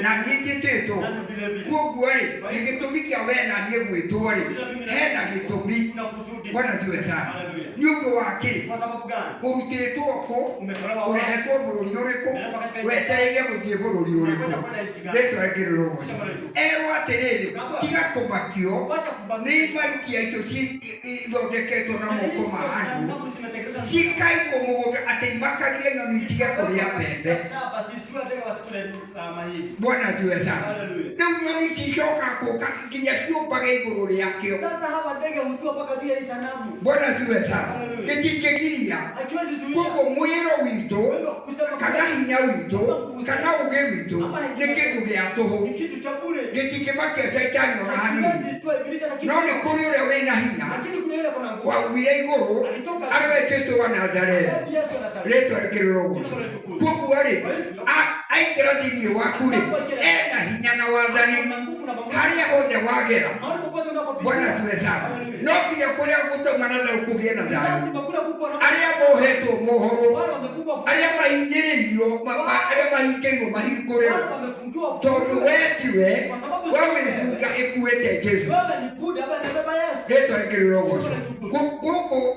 na niĩ njĩtĩtwo. Nani vile vile. Koguo rĩ, nĩ gĩtũmi kĩa we na niĩ gwĩtwo rĩ, hena gĩtũmi. Kuna kusudi. Bwana asifiwe sana. Haleluya. Nĩ ũndũ wa kĩ? Kwa sababu gani? Ũrutĩtwo kũ? Umetolewa wapi? Ũrehetwo bũrũri ũrĩkũ? Wetereire gũthiĩ bũrũri ũrĩkũ? Unakwenda kwenda nchi gani? Rĩtwa rĩngĩ rĩrogocwo. Erwo atĩrĩrĩ, tiga kũmakio Wacha kubaki. nĩ maikia icio ithondeketwo na moko ma andũ Sababu zimetengenezwa na cikaigwo mũgũnda atĩ imakagie nyoni itige kũrĩa mbembe. shamba, zisiwe ndege wasikule mahindi. Bwana asifiwe sana. Haleluya. Rĩu nyoni ici icokaga gũka nginya ciũmbaga igũrũ rĩakĩo. Sasa hawa ndege hutua mpaka juu ya hii sanamu. Bwana asifiwe sana. Haleluya. Gĩtingĩgiria. Hakiwezi zuia. Koguo mwĩro witũ kana hinya witũ kana ũgĩ witũ nĩ kĩndũ gĩa tũhũ. Ni kitu cha bure. Gĩtingĩmakia caitani ona hanini. Hakiwezi shtua ibilisi na kitu. No nĩ kũrĩ ũrĩa wĩna hinya Lakini kuna yule kuna nguvu. waumire igũrũ arĩ we Jesũ wa Nazarethi. Yesu wa Nazareti. Rĩtwa rĩkĩrĩrogocwo. Koguo rĩ, aingĩra thĩinĩ waku rĩ, ena hinya na wathani Ana nguvu na mamlaka. harĩa hothe wagera. Mahali popote unapopita. Bwana asifiwe sana. Haleluya. No nginya kũrĩa gũtauma na thayũ kũgĩe na thayũ. Lazima kula kuku wana Arĩa mohetwo mohorwo, wale wamefungwa arĩa mahinyĩrĩirio, arĩa mahingĩirwo mahingũrĩrwo. wale wamefungiwa Tondũ we tiwe, we wĩ bunda ĩkuĩte Jesũ. Wewe ni punda ambaye amebeba Yesu. Rĩtwa rĩkĩrĩrogocwo. Gũkũ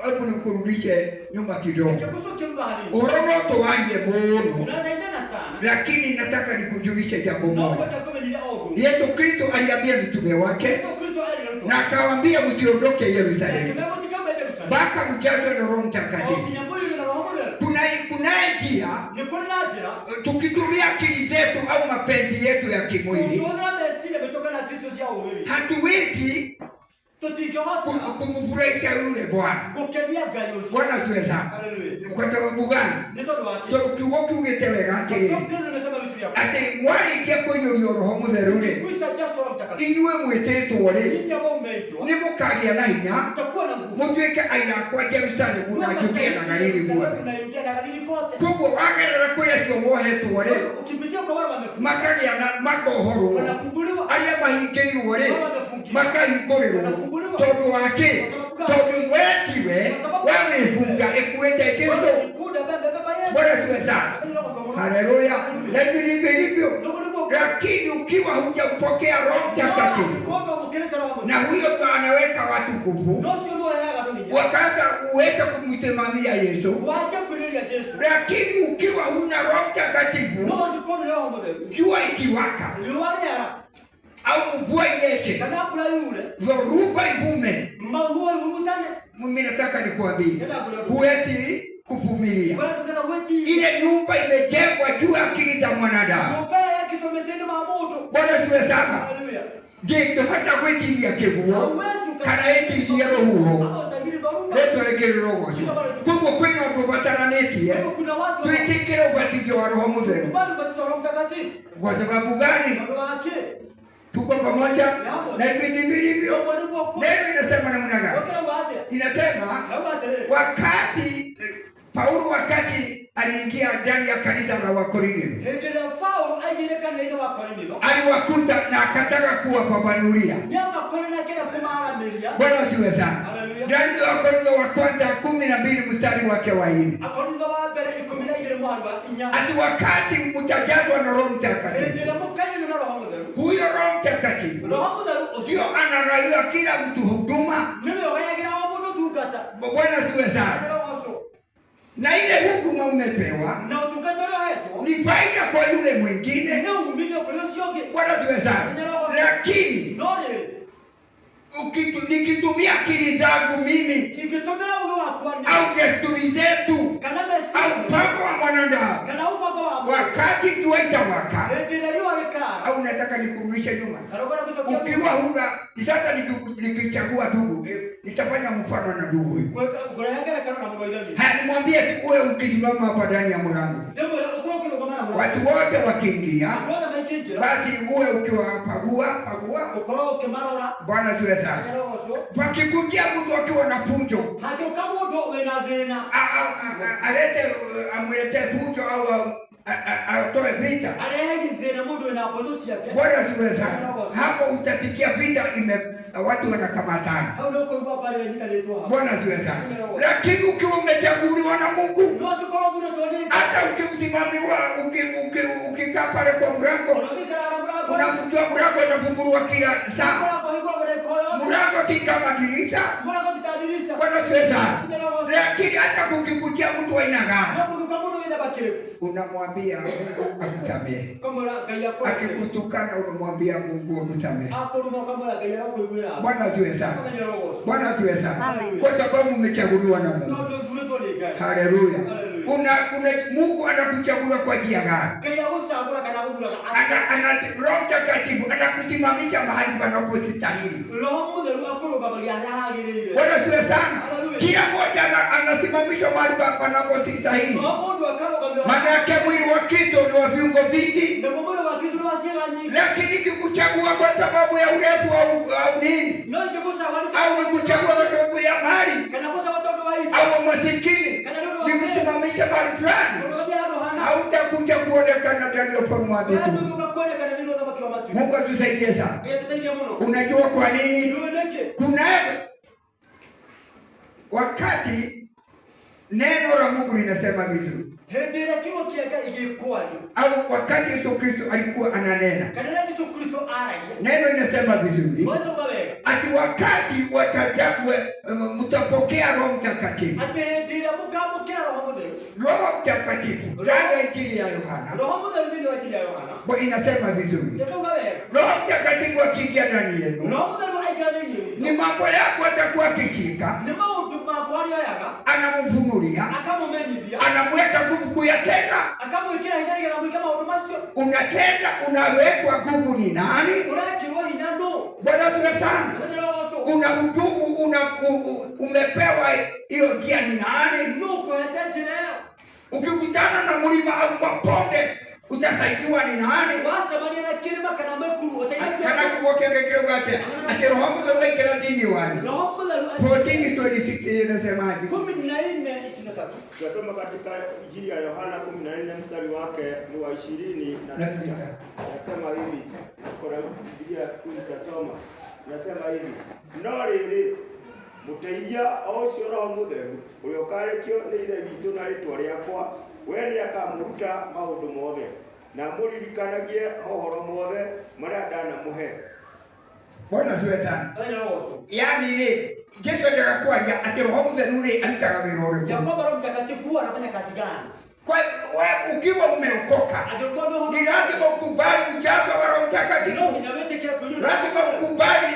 hebu nikurudishe nyuma kidogo. Nikusuke mbali. Ũhoro no tũwarie mũno, Unaweza endana sana. lakini nataka nikujulishe jambo No moja. ngoja kumenyia ogo. Yesu Kristo aliambia mitume wake Yesu Kristo aliruka. na akawaambia, msiondoke Yerusalemu Tumekuwa kama Yerusalemu. mpaka mjazwe na Roho Mtakatifu. Kinyambuyu na Roho Mtakatifu. Kuna kunaye njia Ni kuri na njira. tukitumia akili zetu au mapenzi yetu ya kimwili, Ukiona mesiria imetoka na Kristo cia ũũgĩ. hatuwezi Tũtingĩhota kumfurahisha yule Bwana. gũkenia Ngai ũcio. Bwana asifiwe sana. Haleluya. Kwa sababu gani? Nĩ tondũ wa kĩ? Tondũ kiugo kiugĩte wega atĩrĩrĩ, Neno limesema vitu vya atĩ mwarĩkia kũiyũrio Roho Mũtheru rĩ, kwisha jazwa Roho Mtakatifu. inyuĩ mwĩtĩtwo rĩ, Ninyi ambao mmeitwa nĩ mũkagĩa na hinya mtakuwa na nguvu. mũtuĩke aira akwa Jerusalemu na Judea na Galili guothe. Na Yudea na Galili kote. Koguo wagerera kũrĩ acio mohetwo rĩ, Ukipitia kwa wale wamefungwa, makagĩa na makohorwo, wanafunguliwa. arĩa mahingĩirwo rĩ, Wale wamefungiwa. makahingũrĩrwo. Tondũ wa kĩ? Tondũ we tiwe, we wĩ bunda ĩkuĩte Jesũ. Wewe ni punda ambaye amebeba Yesu. Bwana asifiwe sana. Haleluya. Na hivi ndivyo ilivyo. Lakini ukiwa hujampokea Roho Mtakatifu, na huyo ndo anaweka watu nguvu, wakaanza uweze kumsimamia Yesu. Lakini ukiwa huna Roho Mtakatifu, jua ikiwaka au mvua inyeshe, dhoruba ivume, mimi nataka nikuambie, huwezi kuvumilia. Ile nyumba imejengwa juu ya akili za mwanadamu. Bwana asifiwe sana. Ndingĩhota gwĩtiria kĩguo kana ĩtirie rũhuho. Rĩtwa rĩkĩrĩrogocwo. Koguo kwĩna ũndũ ũbataranĩtie twĩtĩkĩre ũbatithio wa Roho Mũtheru. Kwa sababu gani? Tuko pamoja na hivi ndivyo ilivyo. Neno inasema namna gani? Inasema wakati Paulo wakati aliingia ndani ya kanisa la Wakorintho, aliwakuta na akataka kuwapambanulia. Bwana asifiwe sana. Ndani ya Wakorintho wa kwanza 12 mstari wake wa 4, ati wakati mtajazwa na Roho Mtakatifu, huyo Roho Mtakatifu ndio anagawia kila mtu huduma. Bwana asifiwe sana. Na ile huduma umepewa ni faida kwa yule mwingine. Bwana asifiwe sana. Lakini nikitumia akili zangu mimi au desturi zetu au mpango wa mwanadamu, wakati jua itawaka, au nataka nikurudishe nyuma, ukiwa huna sasa, nikichagua ndugu, nitafanya mfano na ndugu huyu. Haya, nimwambie wewe, ukisimama hapa ndani ya mlango, watu wote wakiingia, basi uwe ukiwapagua pagua. Bwana asifiwe sana. Pakikujia mtu akiwa na funjo, alete amletee funjo au atoe vita. Arehe gĩthĩna mũndũ wĩna mbũtũ ciake. Bwana asifiwe sana. Hapo utasikia vita ime watu wanakamatana. Hau nĩ ũkũigua mbarĩ ĩnyitanĩtwo hau. Bwana asifiwe sana. Lakini ukiwa umechaguliwa na Mungu, No angĩkorwo ũthurĩtwo nĩ Ngai, hata ukisimamiwa, ukikaa pale kwa mlango, ona ũngĩikara mũrango, unamjua mlango unafunguliwa kila saa. mũrango ũhingũragwo ndagĩka o yothe. Mlango si kama dirisha. Mũrango ti ta dirisha. Bwana asifiwe sana. Lakini hata kukikujia mtu aina gani, No kũgĩũka mũndũ gĩthemba kĩrĩkũ, unamwambia Mungu akusamehe. ũkamwĩra Ngai akũreke. Akikutukana unamwambia Mungu akusamehe. Akũruma ũkamwĩra Ngai arokũiguĩra tha. Bwana asifiwe sana. Mwathani arogocwo. Bwana asifiwe sana. Amen. Kwa sababu umechaguliwa na Mungu. Tondũ ũthurĩtwo nĩ Ngai. Haleluya. Haleluya. Mungu anakuchagua kwa njia gani? Ngai agũcagũra kana agũthuraga atĩa? Roho Mtakatifu anakusimamisha mahali panapostahili. Roho Mũtheru akũrũgamagia harĩa hagĩrĩire. Bwana asifiwe sana. Haleluya. Kila mmoja anasimamishwa mahali panapostahili. O mũndũ akarũgamio. Maana yake mwili wa Kristo ni wa viungo vingi, Naguo mwĩrĩ wa Kristo nĩ wa ciĩga nyingĩ. lakini kikuchagua kwa sababu ya urefu au nini, No ingĩgũcagũra nĩ au nikuchagua kwa sababu ya mali kana gũcagũra tondũ wa indo, au masikini, kana nĩ ũndũ wa nikusimamisha mahali fulani, kũrũgamia handũ hana. hautakuja kuonekana ndani ya ufalme wa mbinguni. Ndũgũka kuonekana thĩinĩ wa ũthamaki wa matu. Mungu atusaidie sana. Ngai atũteithie mũno. Unajua kwa nini? Nĩũĩ nĩkĩ? Kuna wakati neno la Mungu linasema vizuri, Hĩndĩ ĩrĩa kiugo kĩa Ngai gĩkwario, au wakati Yesu Kristo alikuwa ananena, kana rĩrĩa Jesũ Kristo aragia, neno inasema vizuri wetauga wega ati wakati watajabwe, mtapokea Roho Mtakatifu. atĩ hĩndĩ ĩrĩa mũkamũkĩra Roho Mũtheru, Roho Mtakatifu ndani ya Injili ya Yohana Roho Mũtheru thĩinĩ wa Injili ya Yohana inasema vizuri, ĩkauga wega, Roho Mtakatifu akiingia ndani yenu, Roho Mũtheru aingĩra thĩinĩ witũ, ni mambo yako atakuwa akishika, nĩ maũndũ makwa arĩoyaga, anamfunulia, akamũmenyithia, anamweka nguvu kuyatenda. akamwĩkĩra hinya nĩgetha mwĩke maũndũ macio. Unatenda, unawekwa nguvu ni nani? Ũrekĩrwo hinya nũ? Bwana asifiwe sana. Mũthenya ũrogocwo. Unahudumu, umepewa hiyo njia ni nani? Nũ ũkũhete njĩra ĩyo? Ukikutana na mlima au mabonde utasaidiwa ni nani? Wacemania na kĩrĩma kana mĩkuru, ũteithio. Kana kiugo kĩake kĩrauga atĩa? Atĩ Roho Mũtheru aikara thĩinĩ wanyu. Roho Mũtheru 14:26 inasemaje? 14:23. Tunasoma katika Injili ya Yohana 14 mstari wake ni wa 26. Nasema hivi, kuna Biblia tutasoma. Nasema hivi, no rĩrĩ mũteithia o ũcio Roho Mũtheru ũrĩa ũkarekio nĩ Ithe witũ na rĩĩtwa rĩakwa, we nĩakamũruta maũndũ mothe na mũririkanagie mohoro mothe marĩa ndanamũhe. Bwana asifiwe sana. Mũthenya ũrogocwo. Yaani rĩ, Jesu endaga kwaria atĩ Roho Mũtheru rĩ arutaga wĩra ũrĩkũ? Ya kwamba Roho Mtakatifu huwa anafanya kazi gani? Kwa wewe ukiwa umeokoka, Angĩkorwo nĩ ni lazima ukubali ujazo wa Roho Mtakatifu. no nginya wĩtĩkĩre kũiyũrwo. Lazima ukubali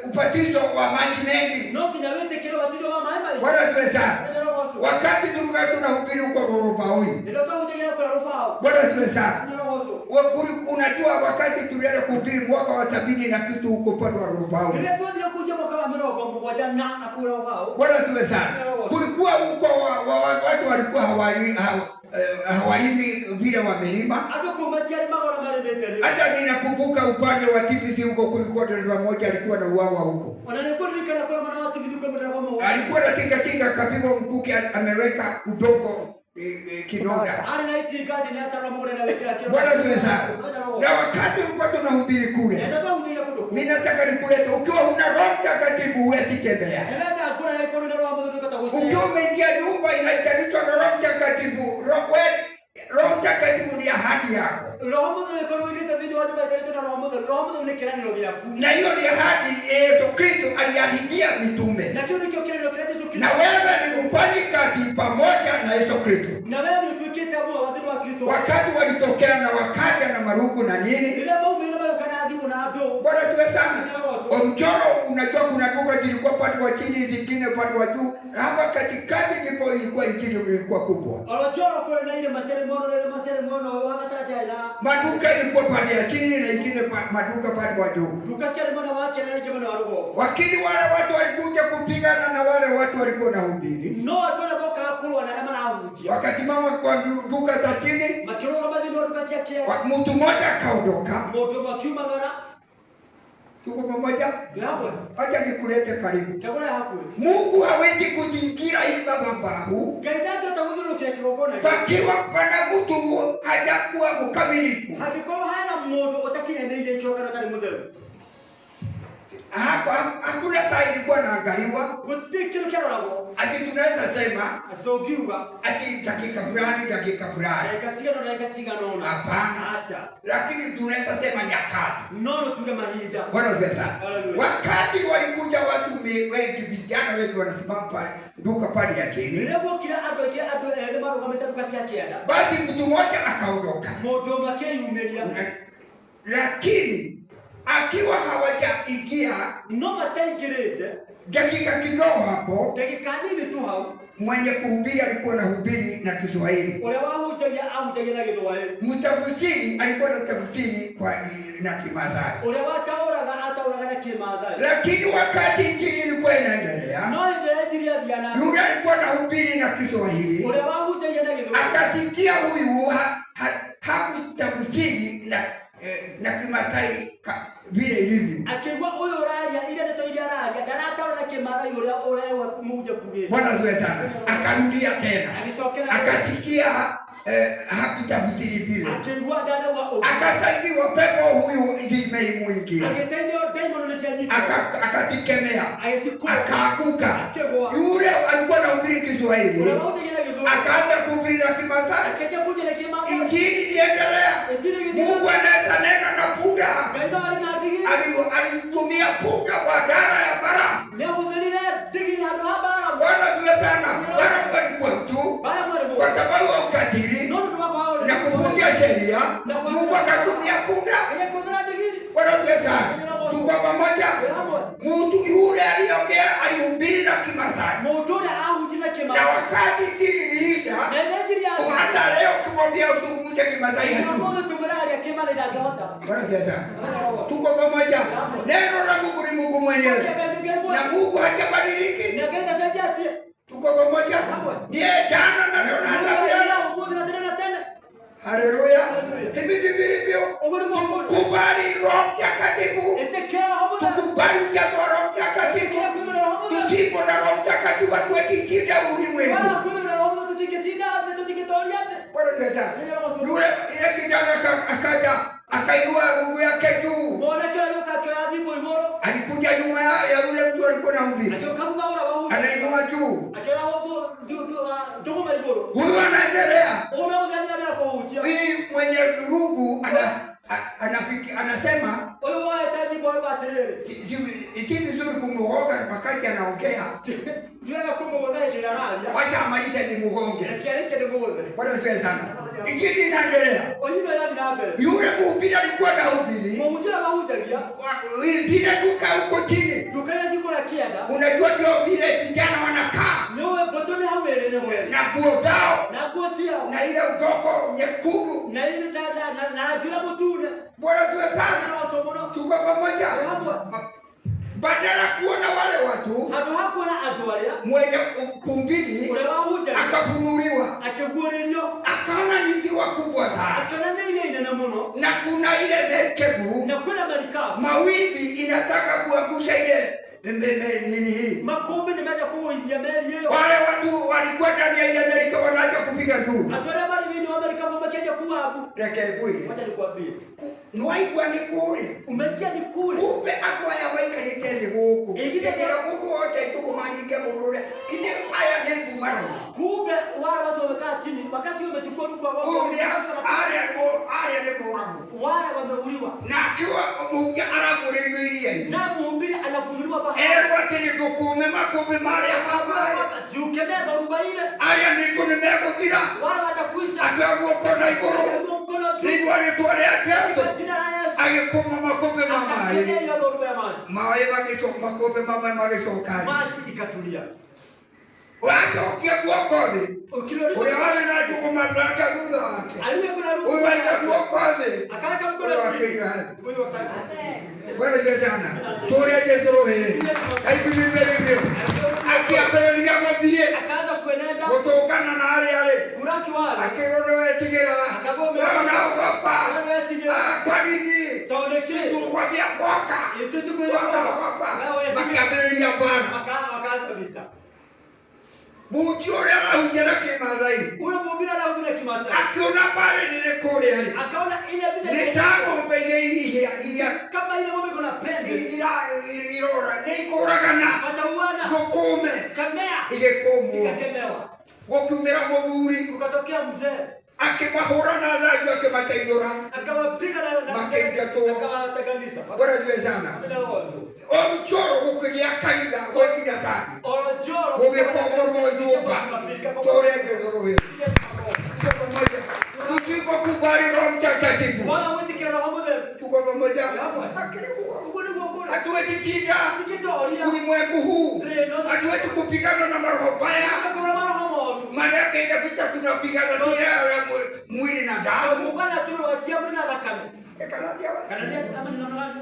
ubatizo wa maji mengi. No nginya wĩtĩkĩre ũbatithio wa maĩ maingĩ. Bwana asifiwe sana. Mũthenya ũrogocwo. Wakati tulikuwa tunahubiri huko Rorobaui, Rĩrĩa twahunjagia kũrĩa Rũbaũ. Bwana asifiwe sana. Mũthenya ũrogocwo. Unajua wakati tulienda kuhubiri mwaka wa 70 na kitu huko upande wa Rorobaui, Rĩrĩa twathire kũhunjia mwaka wa 74 na kũrĩa Rũbaũ, Bwana asifiwe sana. Kulikuwa huko watu walikuwa hawalimi vile wamelima. andũ kũu matiarĩmaga ũrĩa marĩmĩte rĩu. Hata ninakumbuka upande wa TBC huko kulikuwa dereva mmoja alikuwa na uawa huko. Ona nĩ kũririkana kũrĩa mwena wa TBC kwĩ mũdereba ũmwe. Alikuwa na tingatinga akapigwa mkuki, ameweka udongo kidonda. Arĩ na itinga thĩ na atarora mũgũnda na wĩkĩra kĩronda. Bwana asifiwe sana. Mũthenya ũrogocwo. Na wakati ulikuwa tunahubiri kule, Rĩrĩa twahunjagia kũndũ kũu, mimi nataka nikulete, ukiwa huna Roho Mtakatifu huwezi tembea. Nĩrenda ngũrehe kũrĩ na Roho Mũtheru ndũkahota gũcera. Ukiwa umeingia nyumba inaitanishwa na Roho Mtakatifu, Roho Mtakatifu ni ahadi yako. Roho Mũtheru ĩkorwo ĩrĩte thĩinĩ wa nyũmba ĩtarĩtwo na Roho Mũtheru. Roho Mũtheru nĩ kĩĩranĩro gĩaku. Na hiyo ni ahadi Yesu Kristo aliahidia mitume. Na kĩu nĩkĩo kĩĩranĩro kĩrĩa Jesũ Na Kristo. wewe ni mfanyi kazi pamoja na Yesu Kristo. Na wewe nĩ ũtuĩkĩte ũmwe wa thĩinĩ wa Kristo. Wakati walitokea na wakaja na marungu na nini, Rĩrĩa maumĩrire magĩũka na thimũ na andũ. Bwana asifiwe sana. Mchoro, unajua kuna duka zilikuwa upande wa chini, zingine upande wa juu. Hapa katikati ndipo ilikuwa injili ilikuwa kubwa. Oro Njoro kũrĩ na irĩma ciarĩ mwena ũrĩa, irĩma ciarĩ mwena ũyũ wa gatagatĩ na Maduka ilikuwa pande ya chini na ingine maduka pande wa juu. nduka ciarĩ mwena wa kĩanda na ingĩ mwena wa rũgongo. Lakini wale watu walikuja kupigana na wale watu walikuwa na hubiri. No andũ arĩa mokaga kũrũa na arĩa marahunjia. Wakasimama kwa duka za chini. Makĩrũgama thĩinĩ wa nduka cia kĩanda. Mtu mmoja akaondoka. Mũndũ ũmwe akiumagara. Tuko pamoja? Twĩ hamwe. Acha nikulete karibu. Ngegũrehe hakuhĩ. Mungu hawezi kuzingira hii madhabahu Ngai ndangĩhota gũthiũrũrũkĩra kĩgongona gĩkĩ pakiwa pana mtu hajakuwa mkamilifu. Hangĩkorwo hena mũndũ ũtakinyanĩirie ikĩro kana ũtarĩ mũtheru. Hapo hakuna saa ilikuwa naangaliwa Gũtirĩ kĩndũ kĩaroragwo ati tunaweza sema atĩ tũngiuga ati dakika fulani dakika fulani. Ndagĩka cigana ũna, ndagĩka cigana ũna. Hapana, Acha. lakini tunaweza sema nyakati. No no tuge mahinda. Bwana asifiwe sana. Haleluya. Wakati walikuja watu wengi, vijana wengi wanasimama pale duka pale ya chini, Rĩrĩa guokire andũ aingĩ, andũ ethĩ marũgamĩte nduka cia kĩanda, basi mtu mmoja akaondoka, mũndũ ũmwe akĩyumĩria. Lakini akiwa hawajaingia No mataingĩrĩte dakika kidogo hapo, ndagĩka nini tu hau, mwenye kuhubiri alikuwa na hubiri na Kiswahili, ũrĩa wahunjagia ahunjagia na Gĩthwaĩri, mtafsiri alikuwa na tafsiri kwa na Kimasai. Ũrĩa wataũraga ataũraga na Kĩmathai. Lakini wakati injili ilikuwa inaendelea, No hĩndĩ ĩrĩa injiri yathiaga na mbere, yule alikuwa na hubiri na Kiswahili ũrĩa wahunjagia na Gĩthwaĩri akasikia huyu hakutafsiri na Kimasai vile ilivyo. Akĩigua ũyũ ũraria iria ndeto iria araria ndarataũra na Kĩmathai ũrĩa ũrĩa mũhunjia kugĩte. Bwana asifiwe sana. Akarudia tena Agĩcokera akasikia hakutafsiri vile, akĩigua ndanauga ũguo, akasaidiwa pepo huyu zimeimuingia, agĩteithio ndaimono nĩ cianyitwo, akatikemea, agĩcikũra, akaanguka. Akĩgũa. Yule alikuwa anahubiri Kiswahili Ũrĩa wahunjagia na Gĩthwaĩri akaanza kuhubiri na Kimasai. akĩanjia kũhunjia na Kĩmathai. Injili iliendelea. Injili ĩgĩthiĩ Mungu anaweza nena na punda. Ngai no arĩ na ndigiri. Alitumia punda badala ya Balaamu. Nĩahũthĩrire ndigiri handũ ha Balamu. Bwana asifiwe sana. Balaamu alikuwa mtu Balamu arĩ kwa mũndũ. sababu ya ukatili No nĩ ũndũ wa kwaga na kuvunja sheria, Mungu akatumia punda. Ngai akĩhũthĩra ndigiri. Bwana asifiwe sana. Tuko pamoja. Twĩ hamwe. Mtu yule aliongea, alihubiri na Kimasai, Mũndũ ũrĩa ahunjia na na Kĩmathai, wakati injili iliisha, na ĩrĩa injiri yathira, hata leo ukimwambia uzungumze Kimasai hajui. ũmũthĩ tũmũraria Kĩmathai ndangĩhota. Bwana asifiwe sana. Tuko pamoja. Neno la Mungu ni Mungu mwenyewe, na Mungu hajabadiliki. Na Ngai ndacenjetie. Tuko pamoja. Ni yeye jana na leo na hata milele. Ũmũthĩ na tene na tene. Haleluya. Hivi ndivyo vilivyo. Ũguo nĩguo kũrĩ. Tukubali Roho Mtakatifu, Ĩtĩkĩra Roho Mũtheru. tukubali ujazo wa Roho Mtakatifu. Ĩtĩkĩra kwĩrwo Roho Mũtheru. Tusipo na Roho Mtakatifu hatuwezi shinda ulimwengu. Wala kwĩrwo na Roho Mũtheru tũtingĩcinda thĩ, tũtingĩtooria thĩ. Bwana asifiwe sana. Yule ile kijana akaja akainua rungu yake juu, Mwanake ũrĩa agĩũka akĩoya thimũ igũrũ, alikuja nyuma ya yule mtu alikuwa anahubiri, agĩũka thutha wa ũrĩa wahunjagia, anainua juu, akĩoya ndũgũma igũrũ. huyu anaendelea. Ũguo nĩguo gũthiĩ na mbere kũhunjia. Hii mwenye rungu anasema Ũyũ woete thimũ auga atĩrĩrĩ, si vizuri kumgonga wakati anaongea, ti wega kũmũgũtha hĩndĩ ĩrĩa araria, wacha amalize nimgonge. reke arĩkie ndĩmũgũthe. Bwana asifiwe sana. Injili inaendelea. Ũyũ nĩ ĩrathiĩ na mbere. Yule mhubiri alikuwa anahubiri Mũhunjia ũrĩa wahunjagia, zile duka huko chini, nduka iria cikũrĩa kĩanda, unajua ndio vile vijana wanakaa nĩũĩ mbũtũ nĩ hau ĩrĩ nĩ mweri na nguo zao na nguo ciao na ile udongo nyekundu. na na rangi ũrĩa mũtune. Bwana asifiwe sana. Nĩroco mũno. Tuko pamoja. Twĩ hamwe. Badala kuona wale watu, Handũ ha kuona andũ arĩa, mwenye kuhubiri ũrĩa wahunjagia akafunuliwa, akĩguũrĩrio, akaona ni ziwa kubwa sana akĩona nĩ iria inene mũno, na kuna ile merikebu na kwĩna marikabu, mawimbi inataka kuangusha ile nini hii. Makũmbĩ nĩ menda kũgũithia meri ĩyo. Wale watu walikuwa ndani ya ile merikebu wanaanza kupiga nduru. Andũ arĩa marĩ thĩinĩ wa marikabu makĩanjia kuuga mbu. Reke ngwĩre, Wacha nikwambie, nĩwaigua nĩ kũrĩ umesikia ni kule kumbe andũ aya maikarĩte thĩ gũkũ Ĩgithĩ ĩkĩra mũndũ wothe tũkũmaringe mũndũ ũrĩa kinya aya nĩ ngumarani. Kumbe wale watu wamekaa chini wakati wamechukua rungu wa Ũyũ nĩ arĩa nĩ moragwo wale wameuliwa, na akiwa mũhunjia aragũrĩrio iria-inĩ na mhubiri anafunuliwa bahari, erwo atĩ nĩ ndũkũme makũmbĩ marĩa ma maĩ siukemee dhoruba ile, arĩa nĩ ngũ nĩ megũthira wale watakwisha. akĩoya guoko na igũrũ Akaweka mkono juu thĩinĩ wa rĩtwa rĩa Jesũ kwa jina la Yesu, agĩkũma makũmbĩ ma maĩ akakemea ile dhoruba ya maji, maĩ makũmbĩ ma maĩ magĩcoka thĩ. maji ikatulia. Wacokia guoko thĩ Ukirudisha ũrĩa warĩ na njũgũma nake thutha wake aliyekuwa na ũyũ rungu aiga guoko thĩ akaweka mkono ũyũ chini, akĩiga thĩ. huyu akaweka chini. Bwana asifiwe sana. Tũrĩa Jesũ rũhĩ aibilivĩrĩvyo akĩambĩrĩria gũthiĩ Akaanza kuenenda gũtũngana na arĩa rĩ kuraki wale, akĩrwo nĩ wetigĩra wewe unaogopa. Wewe wetigĩra. Kwa nini Tondũ Gwĩkĩ? Tukwambia boka. Ĩtũ Wakaogopa. Makiambĩrĩria mbara. Wakaanza vita. Mũhunjia ũrĩa arahunjia na Kĩmathai Ule mhubiri anahubiri Kimasai. akiona mbara nene kũrĩa rĩ, Akaona ile vita nĩ ta ng'ombe iria iria kama ile ng'ombe iko na pembe. Irora nĩ ikũragana Watauana. ngũkũme Kemea. igĩkũmwo Zikakemewa. gũkiumĩra mũthuri Kukatokea mzee. akĩmahũra na thanju akĩmateithũra Akawapiga na Makaingatwo. akawatenganisha. Bwana asifiwe sana. Oruchoro gũkĩgĩa kanitha gwĩkinya sandi Orojoro. gũgĩkomborwo nyũmba tũrĩa ngĩthũrũhĩ. Tuko pamoja. Tusipokubali Roho Mtakatifu Bwana wĩtĩkĩra Roho Mũtheru. tuko pamoja. Hamwe. Akĩrĩguo. Ũguo nĩguo kũrĩ. Hatuwezi shinda Tũtingĩtoria. ulimwengu huu, hatuwezi kupigana na maroho baya, Tũkũra maroho moru. maanake ile vita tunapigana si ya mwili na damu. Tũkũmbana tũrũgatia mwĩrĩ na thakame. Kana nĩ ama nĩ namna gani?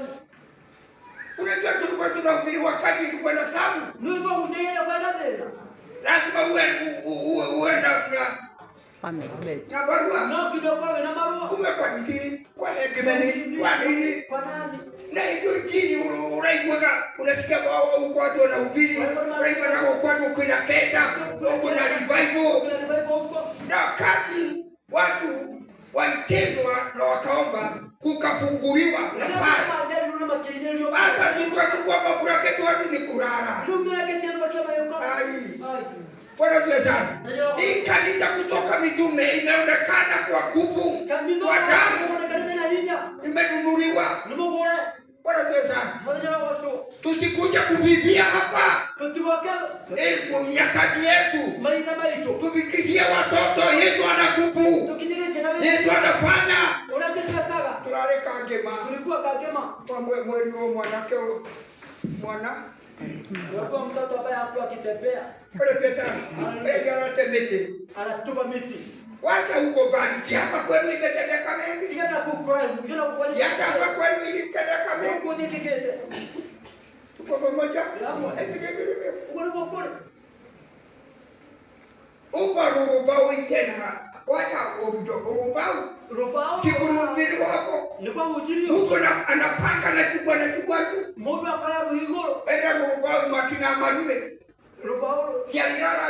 Unajua tulikuwa tunahubiri wakati ilikuwa na tabu, Nĩ twahunjagia na kwenda thĩna. lazima uwe uwe na barua No nginya ũkorwo wĩna marũa. uwe kwa nini, kwa hekimeni, kwa nini Kwa nani? na hiyo injili unaiguaga, unasikia wao huko watu wanahubiri, unaigua na huko watu kuna kesha, huko na revival Kuna revival huko. na wakati watu walitendwa na wakaomba kukafunguliwa na Rĩrĩa pale matherirwo na makĩinyĩrio. hata tukachukua maburaketi watu ni kulala. Rĩu mĩraketi andũ makia magĩũka. Ai, Ai. Bwana asifiwe sana. Hii kanisa kutoka mitume imeonekana kwa nguvu, Kanitha kwa damu wonekanĩte na hinya. imenunuliwa. Nĩ mũgũre. Bwana asifiwe sana. Mũthenya wa gũcũ. Tusikuja kuvivia hapa Tũtigoke nyakati yetu, maitha maitũ. tufikishie watoto Yesu ana nguvu, Tũkinyĩrie ciana witũ. Yesu anafanya. Ũrĩa Jesũ ekaga. Turareka ngima Tulikuwa Kangema. kwa mweri wa mwanake mwana Kulikuwa mtoto ambaye hakuwa akitembea. Bwana asifiwe sana. Wengi wanate miti. Anatupa miti. Wacha huko mbali, si hapa kwenu imetendeka mengi. Tigana na kũu kũraihu. Tigana na kũu Si hata hapa kwenu ilitendeka mengi. Gũkũ njĩkĩkĩte. Tuko pamoja. Hamwe. Hivi ndivyo ilivyo. Ũguo nĩguo kũrĩ. Uko rurubau tena. Wacha urubau. Rũbaũ. Sikuhubiriwa hapo. Nĩ kwahunjirio. Mtu anapanga anachukua anachukua tu. Mũndũ akoya rũhiũ igũrũ. Enda rurubau makina marume. Rũbaũ Si alilala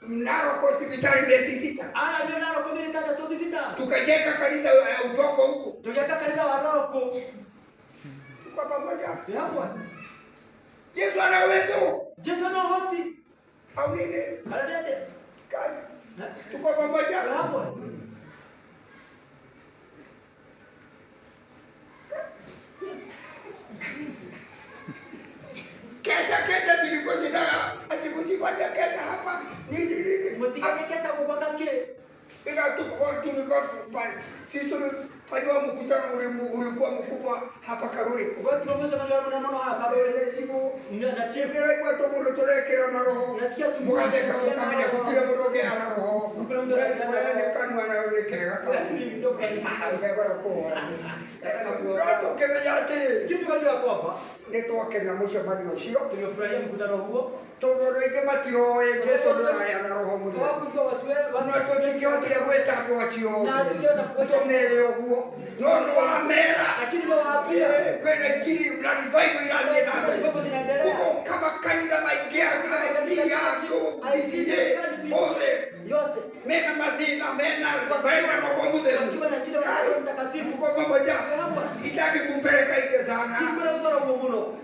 Narok hospitali miezi 6. ararire Narok mĩeri ĩtandatũ thibitarĩ. Tukajenga kanisa ya udongo huko. Tũgĩaka kanitha wa Narok. Tuko pamoja. Twĩ hamwe. Yesu ana uwezo. Jesũ no ũhoti. Au nini? Kana nĩ atĩa? Kai. Tuko pamoja. Twĩ hamwe. Kesha kesha zilikuwa zina ati msifanye kesha hapa. Nini nini? Mũtigage kesha gũgwaka kĩ? Ila tuko tulikuwa sisi tulifanywa mkutano ulikuwa mkubwa hapa Karuri. Gwekirwo mũcemanio wa mũnene mũno haha Karuri. Na chief. Nĩraigua tũmũndũ tũrekĩra na roho. Nasikia tu Mũgatheka mũkamenya gũtirĩ mũndũ ũngĩaga na roho. Gũtirĩ mũndũ ũngĩaga na roho. Ũrĩa nĩ kanua na nĩ kega kau. Ũkegora kũhora. No tũkĩmenya atĩrĩ, Kitu kajua kwamba nĩ twakena mũcemanio ũcio. tumefurahia mkutano huo. Tondũ andũ aingĩ matiroĩ Jesũ nĩaraheana roho mũtheru. Hawakujua watu No tũtingĩhotire gwĩta andũ acio Na hatungeweza kuwaita. tũmere ũguo. No nĩwamera. Lakini wawaambia Kwĩna injili na revival irathiĩ na mbere. Revival zinaendelea. Gũgoka makanitha maingĩ ya PCA othe yote mena mathĩna mena mena roho mũtheru. wakiwa na shida wa Roho Mtakatifu. Tuko pamoja. Hamwe. Sitaki kumpeleka nje sana. Sikuna mtoro ũguo mũno.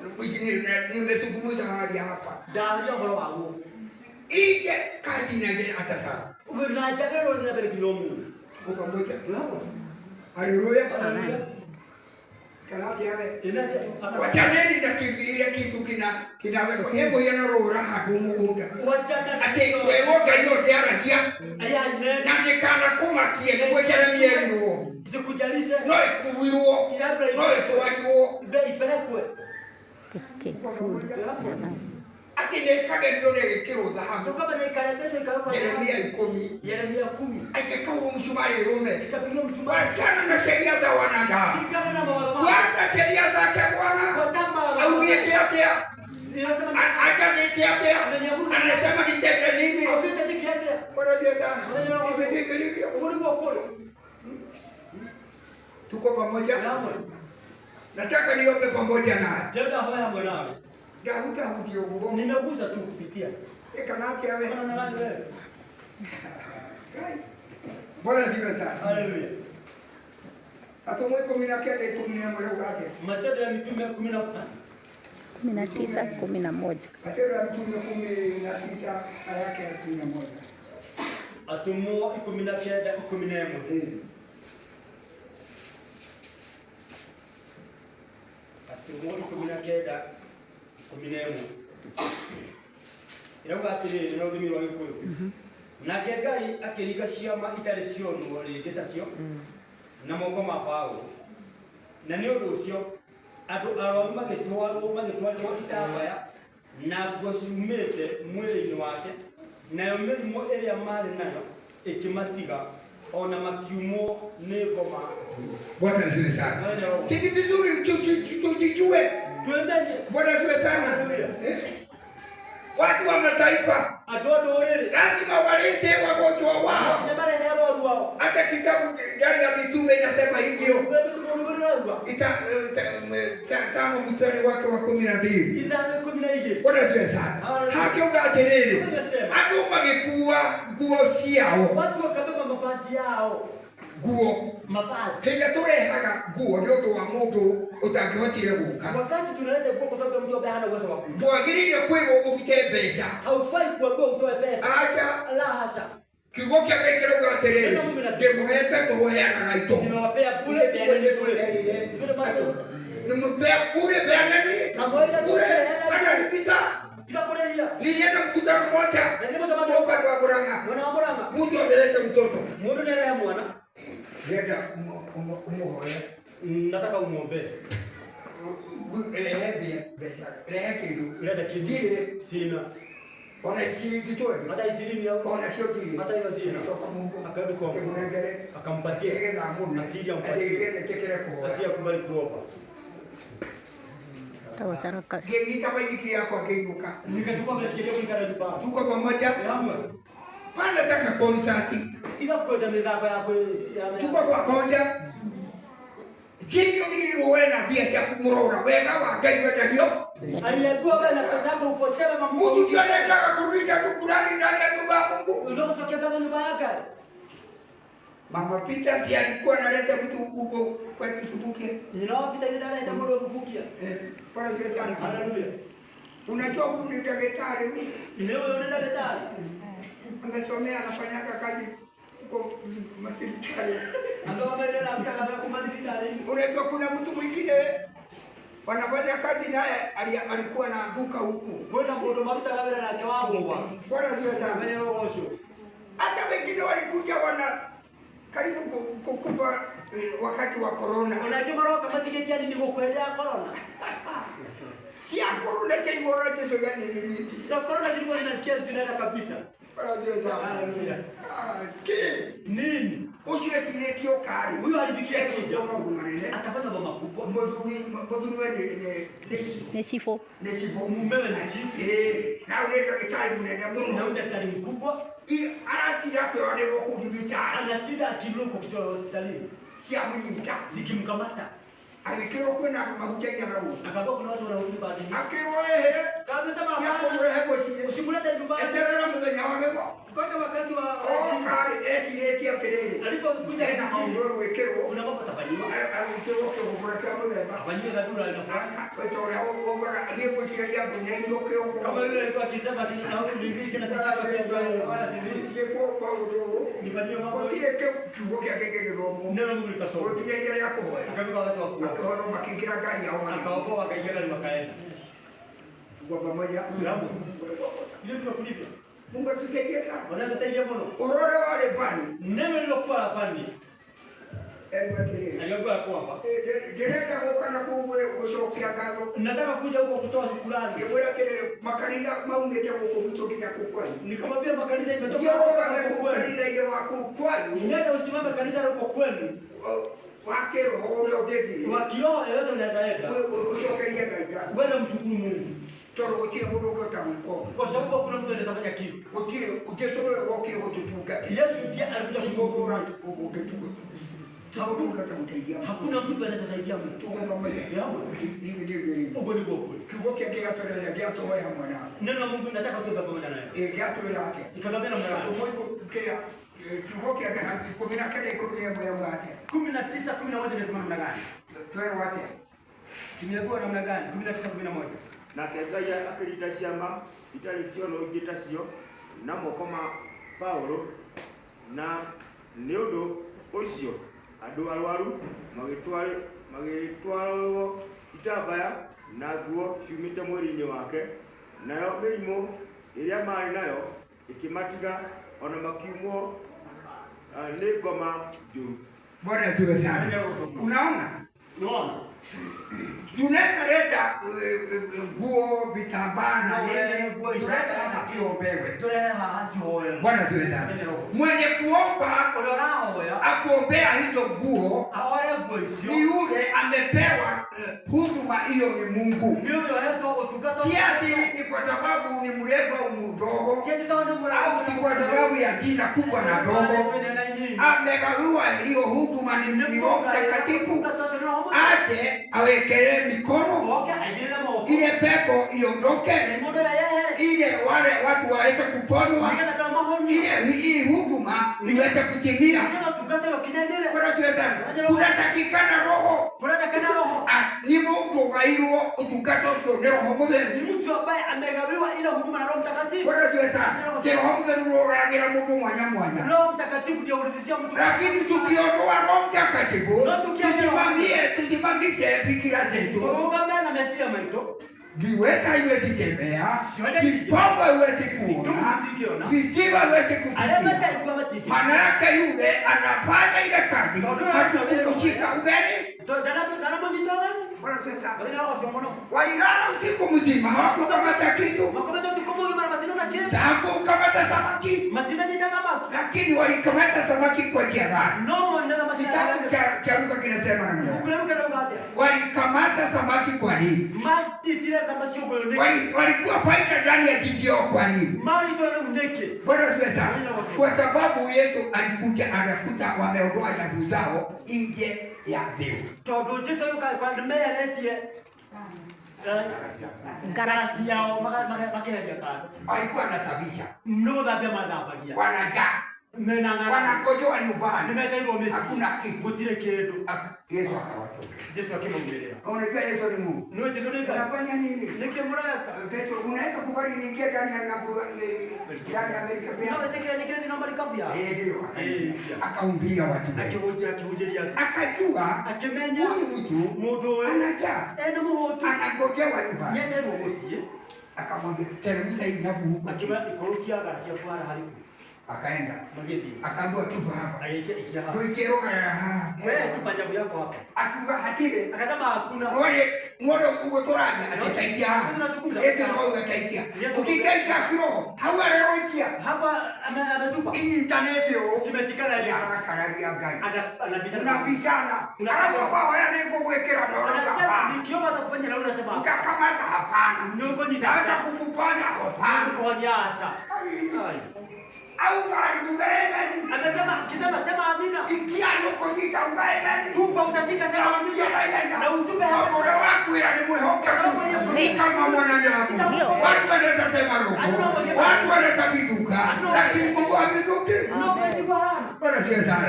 Nimezungumza hali hapa. Ndaria ũhoro waguo. Ije kazi inaendelea hata sasa. Na njagĩrĩrwo rĩthiĩ na mbere nginya ũmũthĩ. Tuko pamoja. Twĩ hamwe. Haleluya. Haleluya. Kana Inaje ama Wachaneni na ile kitu kinawekwa. Hebu yana roho raha kumugunda. wachana Ati wewe Ngai no ndiaragia aya inene na ndikanakumakie nĩguo Jeremia erirwo. sikujalishe No ĩkuirwo, no ĩtwarirwo. ipelekwe. Ati nĩĩkagerio na ĩgĩkĩrwo thahabu. Kama ni ikarembesha ikawekwa Jeremia 10. Yeremia 10 Aikakaurwo msumari ĩrũme. ikapigwa msumari. Wachana na sheria za wanadamu. Kulingana na mawazo mao. Fuata sheria zake Bwana. Fuata mawazo. Augĩte atĩa? Inasema Ajathĩte atĩa? Anasema nitende nini? augĩte njĩke atĩa? Bwana asifiwe sana. Hivi ndivyo ilivyo. Ũguo nĩguo kũrĩ. Tuko pamoja. Hamwe. Nataka niombe pamoja naye. Ndĩrenda hoya hamwe nawe. Ndahutahutia ũguo. Nimegusa tu kupitia. Ĩka atĩa we? Unaona nani wewe? Bwana asifiwe sana. Haleluya. Atũmwo 19 11 rauga atĩa? Matendo ya Mitume 10 19 11. Matendo ya Mitume 19 aya yake ya 11. Atũmwo 19 11. Atũmwo 19 11 ĩrauga atĩrĩrĩ na rũthiomi rwa Gĩkũyũ, nake Ngai akĩringa ciama itarĩ cionwo rĩngĩ tacio na moko ma Paũlũ, na nĩ ũndũ ũcio andũ arwaru magĩtwarĩrwo itambaya na nguo ciumĩte mwĩrĩ-inĩ wake, nayo mĩrimũ ĩrĩa marĩ nayo ĩkĩmatiga, ona makiumwo nĩ ngoma. Bwana asifiwe sana. Si ni vizuri tujijue. Twendenye. Bwana asifiwe sana. Haleluya. Eh? Watu wa mataifa Andũ a ndũrĩrĩ lazima walete wagonjwa wao. nĩ marehe arwaru ao. Hata kitabu ndani ya Mitume inasema hivyo. Rũrauga 5 mstari wake wa 12. 5:12. Bwana asifiwe sana. Hakiuga atĩrĩrĩ, andũ magĩkua nguo ciao. Watu wakabeba mavazi yao. Nguo. Mavazi. Hĩndĩ tũrehaga nguo nĩ ũndũ wa mũndũ ũtangĩhotire gũka, Wakati tunaleta nguo kwa sababu ya mtu ambaye hana uwezo wa kuja, ndwagĩrĩire kwĩrwo ũrute mbeca. Haufai kuambiwa utoe pesa. Aca. La hasha. Kiugo kĩa Ngai kĩrauga atĩrĩrĩ, ndĩmũhete tũheanaga itũ. Nimewapea bure, peaneni bure. Nimepea bure, peaneni bure. Analipiza. Tiga kũrĩhia. Nilienda mkutano mmoja Na nilipo upande wa Murang'a, Mwena wa Murang'a. mtu ameleta mtoto. Mũndũ nĩarehe mwana. Ndĩrenda umuhoe. Nataka umwombee. Rehe mbeca, rehe kĩndũ. Leta kitu. Ndirĩ. Sina. Ona ciringi 20. Hata 20 au Ona cio ndirĩ. Hata hiyo sina. Acoka mũhuko. Akarudi kwa Akĩmũnengere. Akampatia. Nĩgetha amũne. Atiri ampatie. Atĩ nĩgetha etĩkĩre kũhoya. Ati akubali kuomba. Tawasarakasi. Ngĩnyita baithikiri yakwa ngĩinũka. Nikachukua baisikeli yangu nikaenda nyumbani. Tuko pamoja. Hamwe. Panataka konsati. Tiga kwenda mĩthako ya ya Tuko pamoja. Simeoni wewe na mbia cia kumurora wega wa Ngai wendagio. Aliambiwa wewe na pesa yako upotewe mambo. Mtu ndio anataka kurudisha shukrani ndani ya nyumba ya Mungu. Unakosokia kama nyumba yake. Mama Peter si alikuwa analeta mtu huko kwetu Subukia. Nyina wa Peter ile analeta mũndũ wa kufukia. Eh, Bwana asifiwe sana. Haleluya. Unajua huyu ni daktari huyu. Leo yule daktari. Amesomea, anafanyaka kazi huko masirikali. Akawa ile na mtaka na kumaliza. Unajua kuna mtu mwingine wanafanya kazi naye alikuwa anaanguka huku. Kwenda mũndũ marutaga wĩra nake wa gũa. Bwana asifiwe sana. Mene ũcio. Hata wengine walikuja wana karibu kukufa wakati wa corona. Ona angĩ maroka matigĩtie nini gũkũ ya corona. Cia corona cha igora Jesu yani nini? Sasa corona zilikuwa zinasikia zinaenda kabisa. Bwana asifiwe sana. Haleluya. Ah, ki Nini? Ucio ecirĩtie ũkarĩ. Huyo alifikiria kija. Maũndũ manene. Atafanya mambo makubwa. Mũthuri we nĩ Nĩ chifu. nĩ chifu. Mumewe ni chifu. Ĩĩ, na nĩ ndagĩtarĩ mũnene Na mũno. huyu daktari mkubwa. Aratinda kwĩonĩrwo kũu thibitarĩ. Anatinda akinuka kutoka hospitalini. Ciamũnyita. Zikimkamata. Agĩkĩrwo kwĩna andũ mahutagia na gũkũ. Akaambiwa kuna watu wanahubiri baadhi. Akĩrwo ehe. Kabisa Cia mama. kũmũrehe mũciĩ. Usimlete nyumbani. Eterera mũthenya wa gĩtho. Ngoja wakati wa Okarĩ ecirĩtie atĩrĩrĩ. Alipokuja Ena maũndũ egwĩkĩrwo. Kuna mambo atafanyiwa. Agĩkĩrwo kĩgongona kĩa mũthemba. Afanyiwe dhabihu la aina fulani. Ta ũrĩa waugaga niĩ ngwĩciragia ngũinainwo kĩongo. Kama yule alikuwa akisema ati na huyu ni kile kinatikiswa wala si mimi. Njĩkwo maũndũ ũũ. Nifanyiwe mambo. Gũtirĩ kiugo kĩa Ngai gĩgĩthomwo. Neno la Mungu likasoma. Gũtirĩ ihinda rĩa kũhoya. Akafika wakati wa kuomba. Makĩhoya makĩingĩra ngari yao magĩthiĩ. Akaokoa wakaingia gari wakaenda. Tuko pamoja. Hapo. Hivyo ndivyo kulivyo. Mungu atusaidie sana. Bwana atusaidie mũno. Ũhoro ũrĩa warĩ Bani. Neno lililokuwa hapani. Hebu atĩrĩrĩ. Aliambiwa ya kwamba Ndĩrenda gũka na kũu gũcokia ngatho. Nataka kuja huko kutoa shukrani. Ngĩmwĩra atĩrĩrĩ, makanitha maumĩte gũkũ gwitũ nginya kũu kwanyu. Nikamwambia makanisa imetoka Thiĩ huko kũu kwenu. kanitha-inĩ wa kũu kwanyu. Nenda usimame kanisa la huko kwenu. Wa kĩroho ũrĩa ũngĩthiĩ. Wa kiroho yoyote unaweza enda. Ũcokerie Ngai ngatho. Wewe mshukuru Mungu. Tondũ gũtirĩ mũndũ ũngĩhota gwĩka ũguo. Kwa sababu hakuna mtu anaweza fanya kitu. Gũtirĩ, Jesũ nĩwe wokire gũtũtungatĩra. Yesu ndiye alikuja Ti mũndũ kutuhudumia. ũngĩtungata. Hakuna Hakuna mtu anaweza saidia mtu. Tuko pamoja. Yaani, Hivi ndivyo ilivyo. Ugo ni kweli. Kiugo kĩake gĩatwĩra gĩatũhoe hamwe nawe. Neno la Mungu nataka tuwe pamoja naye. Ĩ, gĩatwĩra atĩa? Ikatwambia namna gani? Ũmwe kĩrĩa kiugo kĩake 19 11 yauga atĩa? 19 11 inasema namna gani? Twerwo atĩa? Tumeambiwa namna gani? 19 11. Nake Ngai akĩringa ciama itarĩ cionwo ingĩ tacio na moko ma Paũlũ, na nĩ ũndũ ũcio andũ arwaru magĩtwarwo itambaya na nguo ciumĩte mwĩrĩ-inĩ wake, nayo mĩrimũ ĩrĩa maarĩ nayo ĩkĩmatiga, ona makiumwo nĩ ngoma njũru. Bwana asifiwe sana. Unaona? Unaona? Tunaweza leta nguo, vitambaa na nini, Nguo, tuleta hapa kiombewe. Tulehe haha cihoe. Bwana asifiwe sana. Mwenye kuomba Ũrĩa ũrahoya akuombea hizo nguo ahoere nguo icio ni yule amepewa huduma hiyo ni Mungu. nĩ ũrĩa ũhetwo ũtungata. Si ati ni kwa sababu ni mrefu au mdogo Ti atĩ tondũ nĩ mũraihu au ni kwa sababu ya jina kubwa na dogo. Amegawiwa hiyo huduma ni Roho Mtakatifu aje awekelee mikono Oke aigĩrĩre moko ile pepo iondoke, mĩrimũ ĩrĩa yehere ile wale watu waweze kuponwa, nĩgetha andũ mahonio ile hii huduma iweze kutimia. nĩgetha ũtungata ũyũ ũkinyanĩre. Bwana asifiwe sana. Kunatakikana roho. Kũrendekana roho. Ni Mungu ugairwo utungata ũcio nĩ Roho Mũtheru. Ni mtu ambaye amegawiwa ile huduma na Roho Mtakatifu. Bwana asifiwe sana. Ti Roho Mũtheru ũragĩra mũndũ mwanya mwanya, Roho Mtakatifu ndiye uridhishia mtu. lakini tukiondoa Roho Mtakatifu No tukiacha- tusimamishe fikira zetu. Tũrũgame na meciria maitũ. Viwete haiwezi tembea, Siwezi- vipofu haiwezi kuona, Vitungu viziwi haiwezi Arĩa kusikia. mataigua matingĩigua. Maana yake yule anafanya ile kazi, Tondũ hatukumshika ugeni. Ndaramũnyita ũgeni. Bwana asifiwe sana. Mathĩna wa gũcio mũno. Walilala usiku mzima hawakukamata kitu, Makomete ũtukũ mũgima na matinona kĩndũ. hawakukamata samaki, Matinanyita thamaki. lakini walikamata samaki kwa njia gani? No monire thamaki. Kitabu cha Luka kinasema namna gani? Ibuku rĩa Luka rĩrauga atĩa? Walikamata samaki kwa nini? Manyitire thamaki ciũngũyũ nĩkĩ? Walikuwa faida ndani ya jiji yao kwa nini? Marĩ itũũra rĩu nĩkĩ? Bwana asifiwe sana. Kwa sababu Yesu alikuja akakuta wameondoa nyavu zao nje ya ziwa. Tondũ Jesũ agĩũka agĩkora nĩmeheretie ngara ciao makeheria kando. Walikuwa wanasafisha, Nĩ gũthambia mathambagia. wanajaa, Mena ng'aragu. wanakojoa nyumbani, Nĩmetairwo mĩciĩ. hakuna kitu. Gũtirĩ kĩndũ. Yesu akawatokea. Jesũ akĩmaumĩrĩra. Unajua Yesu ni Mungu. Nĩũĩ Jesũ nĩ Ngai? Unafanya nini? Nĩkĩ mũreka? Petro, unaweza kubali niingie ndani ya nyavu, ndani ya merikebu No yako? wĩtĩkĩre nyingĩre thĩinĩ wa marikabu yao? Eh, ndio. Eh, Akahumbiria watu wengi. Akĩhunjĩria andũ. Akajua Akĩmenya huyu mtu mũndũ ũyũ anajaa, ena mũhũtu anangojewa nyumbani. nĩeterwo mũciĩ. Akamwambia teremsha hii nyavu huko. Akĩmwĩra ikũrũkia ngara ciaku harĩa harĩ kuo. Akaenda Magĩthiĩ. akaambiwa tupa hapa, Agĩikia ikia haha. tuikie rũgara haha. Wewe tupa nyavu yako hapa. Akiuga hatirĩ Akasema hakuna. Oye, mwono ugo tũraria atĩtaikia haha ĩndĩ no ũgataikia ũkĩingaikia kiroho hau areroikia Hapa ametupa. inyitanĩte ũũ Zimeshikana hivi. arakararia Ngai Anabishana. unabishana arauga wahoya nĩngũgwĩkĩra na ũrauga Anasema hapana nikiomba atakufanya na wewe unasema utakamata hapana Niko nyita. naweza kukufanya hapana Niko asha. Ai. auga ugaemeni Amesema kisema sema amina. ikia nũkũnyita ugaemeni Tupa utashika sema amina. Na utupe hapa. Ũrĩa wakwĩra nĩ mwĩhokeku ni kama mwanadamu. Watu wanaweza sema roho, watu wanaweza pinduka, lakini Mungu hapinduki. No kwa hana. Bwana asifiwe sana.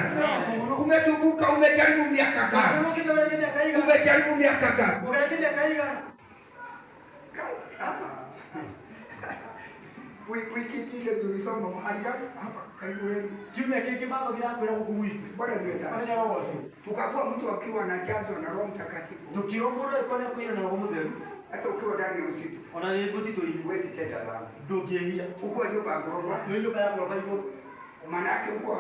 Umetumbuka, umejaribu miaka kadhaa, umejaribu miaka kadhaa. Ugeretie mĩaka igana. Wiki ingine tulisoma mahali gani? Hapa karibu yenu. Kiumia kĩngĩ mathomire akwĩra gũkũ gwitũ. Bwana asifiwe sana. Mũthenya wa ũcio. Tukakuwa mtu akiwa anajazwa na Roho Mtakatifu, Tũkĩrwo mũndũ angĩkorwo nĩakũiyũrwo na Roho Mũtheru, hata ukiwa ndani ya msitu ona wĩ mũtitũ-inĩ, huwezi tenda dhambi. ndũngĩhia. Ukiwa nyumba ya ghorofa, Wĩ nyũmba ya ghorofa igũrũ, maana yake huko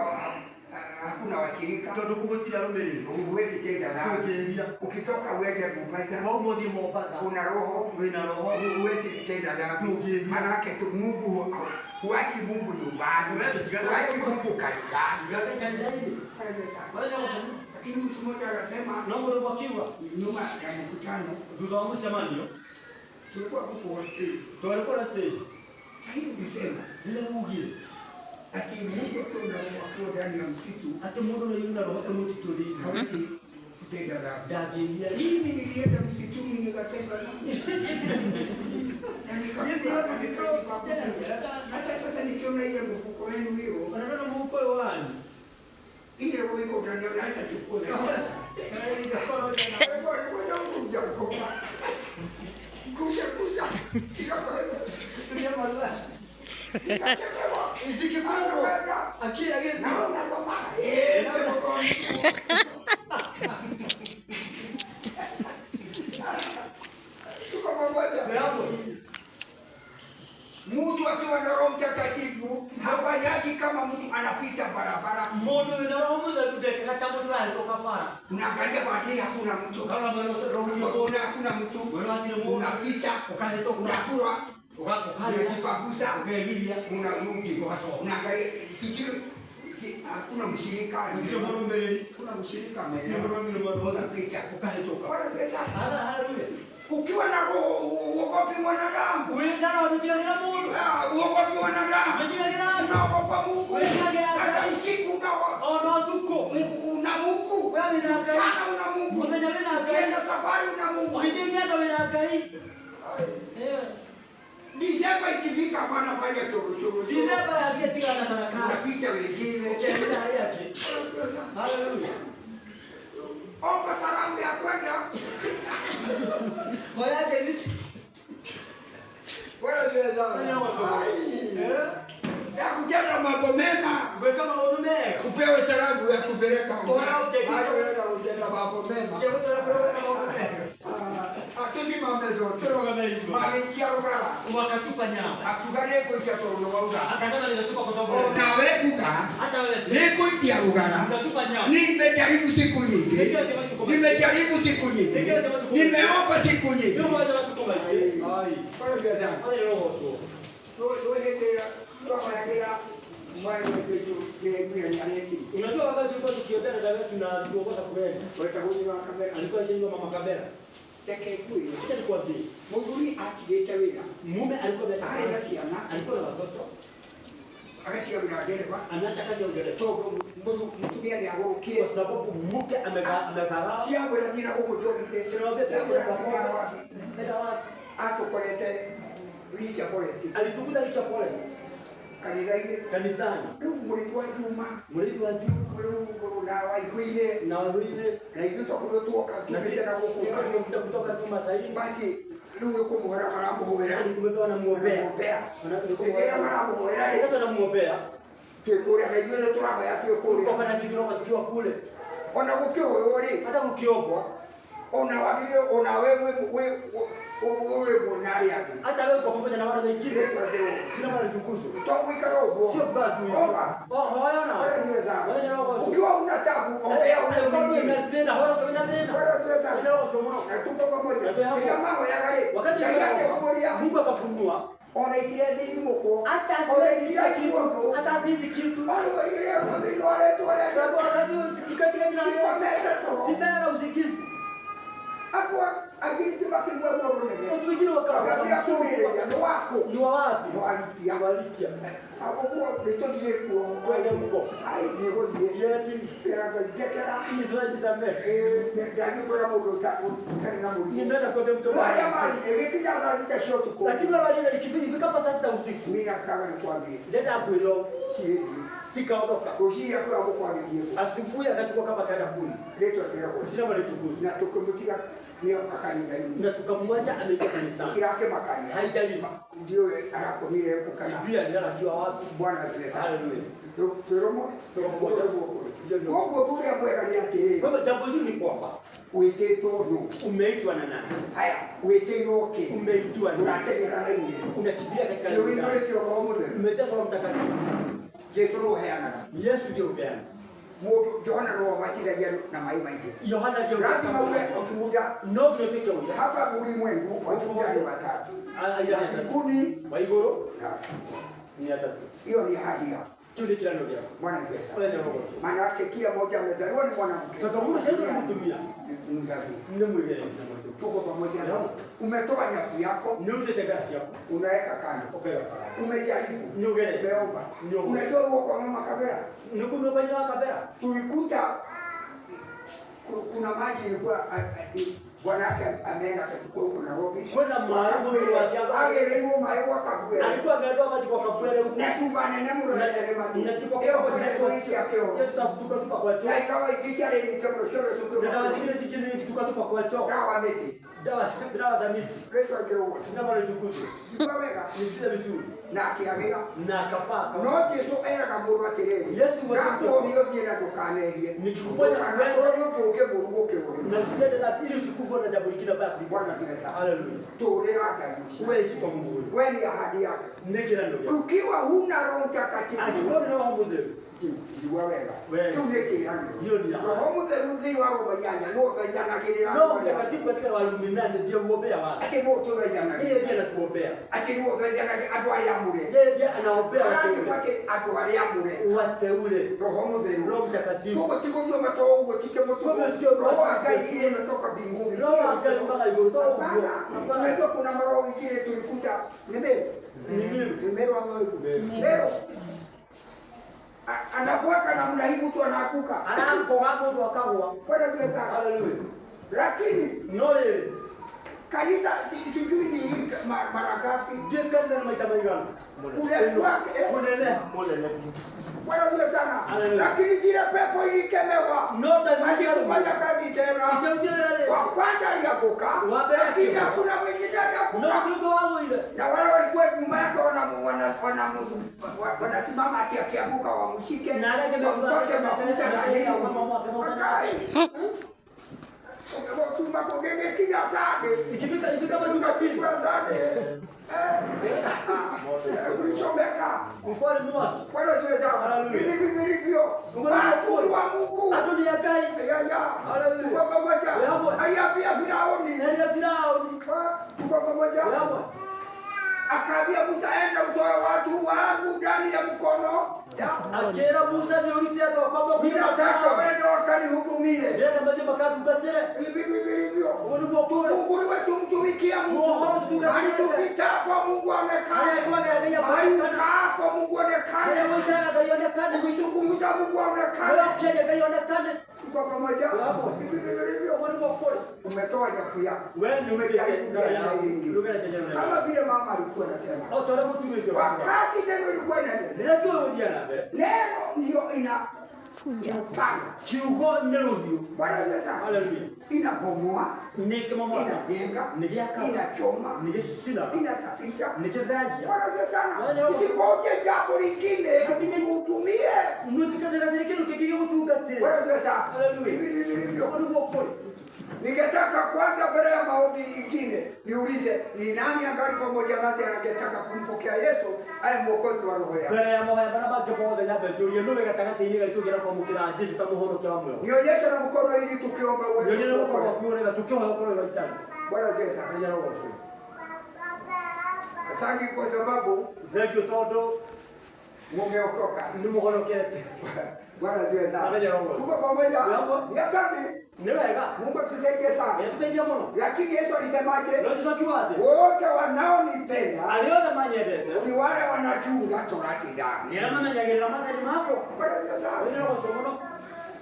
hakuna washirika, tondũ kũu gũtirĩ arũmĩrĩri, huwezi tenda dhambi. ndũngĩhia. Ukitoka uende Mombasa, Wauma ũthiĩ Mombatha, una roho, wĩna roho, huwezi tenda dhambi. Ndũngĩhia. Maana yake tu Mungu huachi Mungu nyumbani, Wewe tutigane huachi Mungu. Mungu kanisani. Ndigaga kanitha-inĩ. Mũthenya ũcio, Lakini mtu mmoja akasema no mũndũ ũmwe akiuga nyuma ya mkutano thutha wa mũcemanio tulikuwa huko wa stage. twarĩ kũrĩa stage Sasa hivi Desemba rĩrĩa ugire Ati mtu akiwa ndani ya msitu, Atĩ mũndũ nĩ na roho e mũtitũ thĩinĩ, hawezi kutenda dhambi. Ndangĩhia. Mimi nilienda msituni nikatenda dhambi. Na nikakula na nikajipangusa. Hata sasa nikiona ile mfuko wenu hiyo, Ona ndona mũhuko ũyũ wanyu, ile roho iko ndani yao, naweza chukua na Kuja kuja kuja kuja Isikikuwa akia gĩthiĩ. Naona kwamba tuko pamoja. Mtu akiwa na Roho Mtakatifu hafanyaki kama mtu anapita barabara. Mũndũ wĩna roho mũtheru ndekaga ta mũndũ ũrahĩtũka bara. Unaangalia baadaye hakuna mtu. Ũkarora mwena roho Unaona hakuna mtu. mwena hatirĩ mũndũ. Unapita, Ũkahĩtũka. unakula, Ũkarĩa. unajipangusa, Ũkegiria. unarudi. Ukacoka. Unaangalia sijui hakuna mshirika. Gũtirĩ mũrũmĩrĩri. Kuna mshirika Gũtirĩ mbele. mũrũmĩrĩri. Unapita. Ũkahĩtũka. Bwana asifiwe sana. Haleluya. Ukiwa na roho uogopi mwanadamu. Wĩna roho ndũtigagĩra mũndũ. Ah, uogopi wanadamu. Ndũtigagĩra andũ. Unaogopa Mungu. Hata usiku unaogopa. Ona ũtukũ. Una Mungu. We wĩna Ngai. Mchana una Mungu. Mũthenya wĩna Ngai. Ukienda safari una Mungu. Ũgĩthiĩ ng'endo wĩna Ngai. Disemba ikifika hapana fanya choro choro. Dithemba yakinya tigana na sarakasi. Unaficha wengine. Ũkehitha harĩa angĩ. Haleluya. Omba salamu ya kwenda. Hoya ngeithi. Wewe ndio Ai. Ya kutenda mambo mema. Gwĩka maũndũ mega. Kupewa salamu ya kupeleka. Bora utegize. Wewe kutenda mambo mema. Cia gũtwara kũrĩa gwĩka maũndũ mega. Tusimame zote. Tũrũgame ithuĩ. Magĩikia rũgara. Wakatupa nyama. Akiuga nĩngũikia tondũ nĩ wauga. Akasema nitatupa kwa sababu Onawe uga hata wewe si. nĩngũikia rũgara. Utatupa nyama. Nimejaribu siku nyingi. Nimejaribu siku nyingi. Nimeomba siku nyingi. Nĩũkũhota matukũ maingĩ. Ai. Kwa hiyo sana. Mwathani arogocwo. Rĩu hĩndĩ ĩrĩa twahoyagĩra mwarĩ witũ ndĩraiguire nĩaretire. Unajua wakati tulikuwa tukiombea dada wetu na alituongoza kwenda. Wetagwo nyina wa Kamera. Alikuwa anaitwa Mama Kabera. Reke ngwĩre. Acha nikwambie. Mũthuri atigĩte wĩra. Mume alikuwa ameacha Arĩ na kazi. ciana. Alikuwa na watoto. Agatiga wĩra wa ndereba. Ameacha kazi ya udereva. Tondũ mũtumia nĩagũrũkire. Kwa sababu mke amegarau. Ciamwĩra nyina gũkũ njogire. Sinawambia Ciamwĩra tena nginya wapi. Nenda wapi? Atũkorete Richa Forest. Alitukuta Richa Forest Kanitha-inĩ. kanisani. Rĩu mũrĩithi wa Juma. Mũrĩithi wa Juma Rĩu na Waihũire. na Waihũire Na ithuĩ twakorirwo tuoka na sisi tumĩte na gũkũ. tumekuja kutoka tu Masaini. Basi rĩu nĩ kũmũhera maramũhũra. Kumbe wanamuombea. Wanamuombea. Hĩndĩ Ĩrĩa maramũhũra rĩ, Wakati wanamuombea, twĩ kũrĩa na ithuĩ nĩ tũrahoya twĩ tuko kũrĩa. hapa na sisi tunaomba tukiwa kule. Ona gũkĩhoywo rĩ, Hata kukiombwa, ona wagĩrĩire ona we wĩ wĩ na arĩa angĩ. hata wewe uko pamoja na wale wengine. Rĩtwa rĩrĩ. Jina Bwana litukuzwe. To gũikara ũguo. Sio kukaa tu hivyo. Omba. Oh, hoya na. Bwana asifiwe sana. Mwathani arogocwo. Ukiwa una tabu, ombea ule Ukiwa mwingine. wĩna thĩna, hora ũcio wĩna thĩna. Bwana asifiwe sana. Mwathani arogocwo mũno. Na tuko pamoja. Na twĩ hamwe. Rĩrĩa mahoyaga rĩ, Wakati Ngai akĩguũria. Mungu akafunua Ona itirethithimũkwo. hata Ona siwezi itiraiguagwo. kitu, hata sizi kitu. Ona waigire thĩinĩ wa rĩtwa rĩa Sababu wakati katika jina la Yesu Sikomete toro. simelala na usingizi. Akwa aingĩ makĩigua ruo rũnene. Watu wengine wakawa Wakambia kũrĩrĩria nĩ waku. ni wa wapi? Nĩ wa Likia. Ni wa Likia. Ũguo nĩtũthiĩ kuo. Twende huko. Ai, ndigũthiĩ. Siendi. Ĩra Ngai ndekera. Nizoe nisamehe. Ndathiĩ kwĩra mũndũ ũtarĩ na mũrimũ. Nimeenda kuambia mtu No arĩa mathiĩ gĩkinya thaa thita cia ũtukũ. Lakini wale walienda ikifika saa 6 usiku. Mimi nataka nikwambie. Nenda kwĩrwo Siwezi. sikaondoka. Rũcinĩ akwĩra gũkwagĩthiĩ kũ. Asubuhi akachukua kama kaenda kuni. Rĩtwa rĩragwo. Jina Bwana litukuzwe. Na tũkĩmũtiga nĩoka kanitha-inĩ. Na tukamwacha ameingia kanisani. Tũtirakĩmakania. Haijalishi. Ndiũĩ arakomire kũ kana. Sijui alilala akiwa wapi. Bwana asifiwe sana. Haleluya. Twĩrũmwe? Koguo ũndũ ũrĩa mwega nĩ atĩrĩrĩ. Kwa hivyo jambo zuri ni kwamba Wĩtĩtwo nũ? umeitwa na nani? Haya, wĩtĩirwo kĩ? Umeitiwa nani? Ũrateng'era raini. Unakimbia katika Nĩ laini gani? ũiyũrĩtio Roho Mũtheru. Umejazwa Roho Mtakatifu. Jesũ nĩwe ũheanaga. Yesu ndiye upeana. Mũndũ Yohana nĩwe wabatithagia na maĩ maingĩ. Yohana ndiye Lazima uwe upeana. ushuhuda. No nginya ũtuĩke ũira. Hapa ulimwengu washuhuda ni watatu. Aira nĩ atatũ. Mbinguni Wa igũrũ na ni atatu. hiyo ni hadi yako. Kĩu nĩ kĩĩranĩro gĩaku. Bwana asifiwe sana. Mwathani arogocwo. Maana yake kila mmoja amezaliwa ni mwanamke. Tondũ mũndũ ũcio nĩ mũtumia. Mzazi. Nĩ mwĩgereri na mwaitũ. Tuko pamoja. Umetoa nyapu yako, Nĩ ũrutĩte ngara ciaku unaweka kando. ũkaiga kando. Umejaribu. Nĩ ũgeretie. Umeomba. Ndio. Unajua huko kwa mama Kavera Nĩ kũu nyũmba-inĩ wa Kabera tulikuta kuna maji ilikuwa bwanake ameenda akachukua huko Nairobi. Kwĩna maĩ mũthuri wake Agereirwo maĩ gwa Kabwere. alikuwa ameondoa maji kwa Kabwere huko Na chupa nene mũno na nene matu. na chupa Ĩyo kubwa kũrĩa kĩoro. Hiyo tukatupa kwa choo Na ikawa ikisha rĩnyite mũno ciothe na dawa tukĩma. zingine zingine tukatupa kwa choo, Dawa mĩtĩ. dawa za miti. Rĩtwa rĩkĩrũgwo. Jina Bwana litukuzwe. Njigua wega. Nisikize vizuri. Na akĩagĩra. Na akafaa No Jesu eraga mũndũ atĩrĩrĩ, Yesu mwenyewe- ndakũhonio ũthiĩ na ndũkanehie. Nikikuponya Ndũkanakorwo nĩ ũndũ ũngĩ mũũru gũkĩra ũrĩa. na usitende dhambi ili usikumbwe na jambo lingine baya kuliko. Bwana asifiwe sana. Haleluya. Tũũrĩra Ngai ũcio. Wewe ishi kwa Mungu huyu. We ni ahadi yake. Nĩ kĩĩranĩro gĩake. Ukiwa huna Roho Mtakatifu, Angĩkorwo nĩ Roho Mũtheru, njigua wega. Wega. Kĩu nĩ kĩĩranĩro. Hiyo ni ahadi. Roho Mũtheru thĩinĩ wa Roma inyanya nĩwe ũthaithanagĩrĩra Roho andũ arĩa- Mtakatifu katika Warumi 8 ndiye huombea watu. Atĩ nĩwe ũtũthaithanagĩrĩra. Yeye ndiye anatuombea. Atĩ nĩwe ũthaithanagĩrĩra andũ arĩa amũre. Yeye ndiye anaombea Harandĩkwo wateule. atĩ andũ arĩa amũre. Wateule. Roho Mũtheru. Roho Mtakatifu. Koguo ti gũthioma to ũguo ti kĩmũtugo. Kumbe sio Roho wa Ngai ile inatoka mbinguni. Roho wa Ngai umaga igũrũ to ũguo. Hapana. Hapana. Unajua kuna maroho ingine tulikuta ni Meru. Ni Meru. Ni Meru ama Meru. Anakuweka namna hii mtu anaanguka. Arakoga mũndũ akagwa. Bwana asifiwe sana. Haleluya. Lakini No rĩrĩ, kanisa sijui ni hii mara ngapi ndiĩ kanitha nĩ maita maigana. Ule wake Kũneneha. Bwana asifiwe sana. Haleluya. Lakini zile pepo ilikemewa. No ndaimono Hazikufanya kazi tena. Ikĩrutire wĩra rĩngĩ. Wa kwanza alianguka, Wa mbere lakini akĩgwa. hakuna mwingine No alianguka. gũtirĩ ũngĩ wagũire. Na wale walikuwa nyuma yake wanasimama ati akianguka wamshike, Na arĩa angĩ wamtoke mafuta na nini. Wakai. Kuma kũgĩgĩkinya Sunday. Ikifika kama Jumapili. Tukasikia Sunday. Kulichomeka. Mkwari mwaki. Bwana asifiwe sana. Haleluya. Hivi ndivyo ilivyo. Watu wa Mungu. Andũ nĩ a Ngai. Ya, ya. Haleluya. Tuko pamoja. Yamwe. Aliambia Firauni. Erire Firauni. Tuko pamoja. Yamwe. Akaambia Musa, enda utoe watu wangu ndani ya mkono. Ya. Akĩra Musa nĩ ũrute andũ akwa moko-inĩ Mimi ma nataka Firauni. wende wakanihudumie. Ndĩrenda mathiĩ makandungatĩre. Hivi ndivyo ilivyo. Ũguo nĩguo kũrĩ. Mungu ni wetu, mtumikia Mungu. Muohoro tutungatĩre. Mahali tupitapo Mungu Harĩa aonekane. twagera Ngai Mahali akonekane. ukaapo Mungu Harĩa aonekane. gũikaraga Ngai onekane. Ukizungumza Mungu Harĩa aonekane. ũkĩaria Ngai onekane. Tuko pamoja. Yamwe. Hivi ndivyo ilivyo. Ũguo nĩguo kũrĩ. Umetoa nyapu yako. We nĩ ũrutĩte ngara yaku. Nĩũgerete njĩra ĩno. Kama vile mama alikuwa anasema. O ta ũrĩa mũtumia ũcio wakuga. Wakati neno ilikuwa nene. Rĩrĩa kiugo gĩgũthiĩ na mbere, Neno ndio ina upanga. kiugo nĩ rũhiũ. Bwana asifiwe sana. Haleluya. Inabomoa, Nĩ kĩmomoraga, inajenga, nĩ gĩakaga, inachoma, nĩ gĩcinaga, inasafisha. nĩ kĩtheragia. Bwana asifiwe sana. Bwana Usikonje jambo lingine utumie. Nũtikatĩgacĩre kĩndũ kĩngĩ gĩgũtungatĩre. Bwana asifiwe sana. Haleluya. Hivi ndivyo ilivyo. Ũguo nĩguo kũrĩ. Ningetaka kwanza mbele ya maombi ingine niulize ni nani angali pamoja nasi angetaka kumpokea Yesu aye mwokozi wa roho yake. Mbere ya mahoya marĩa mangĩ mothe nyambe njũrie nũ wĩ gatagatĩ-inĩ gaitũ ũngĩenda kwamũkĩra Jesũ ta mũhonokia wa muoyo. Nionyeshe na mkono ili tukiomba uweze. Nyonie na guoko kuokolewa. gwaku nĩgetha tũkĩhoya ũkorwo wĩ waitana. Bwana asifiwe sana. Mũthenya ũrogocwo. Asante kwa sababu Thengiũ tondũ mumeokoka. nĩ mũhonokete. Bwana asifiwe sana. Mũthenya ũrogocwo. Tuko pamoja. Yamwe. Ni asante. Nĩ wega. Mungu atusaidie sana. Nĩatũteithia mũno. Lakini Yesu alisemaje? No Jesũ akiuga atĩ Wote wanaonipenda arĩa othe manyendete ni wale wanachunga torati zangu. nĩ arĩa mamenyagĩrĩra maathani makwa. Bwana asifiwe sana. Mũthenya ũrogocwo mũno.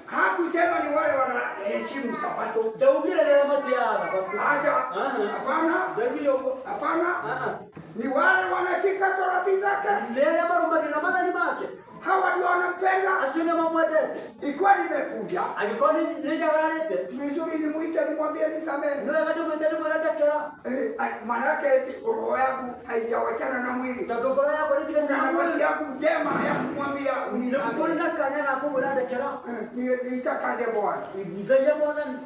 Hakusema ni wale wanaheshimu Sabato. Ndaugire nĩ arĩa matĩaga Thabatũ. Acha. Aha. Hapana. Ndaugire ũguo. Hapana. Aha. Ni wale wanashika torati zake. Nĩ arĩa marũmagĩrĩra maathani make. Hawa ndio wanampenda. Acio nĩo mamwendete. Ikiwa nimekuja Angĩkorwo nĩ njagararĩte, vizuri, nimwite nimwambie nisamehe. nĩ wega ndĩmwĩte ndĩmwĩre ndekera. Manake eti roho yangu haijawachana na mwili. Tondũ ngoro yakwa nĩtiganĩte Kuna na nafasi mwĩrĩ. yangu njema ya kumwambia Nĩ kũrĩ unisamehe. na kanya ga kũmwĩra ndekera. Nitakaze Bwana. Theria Mwathani.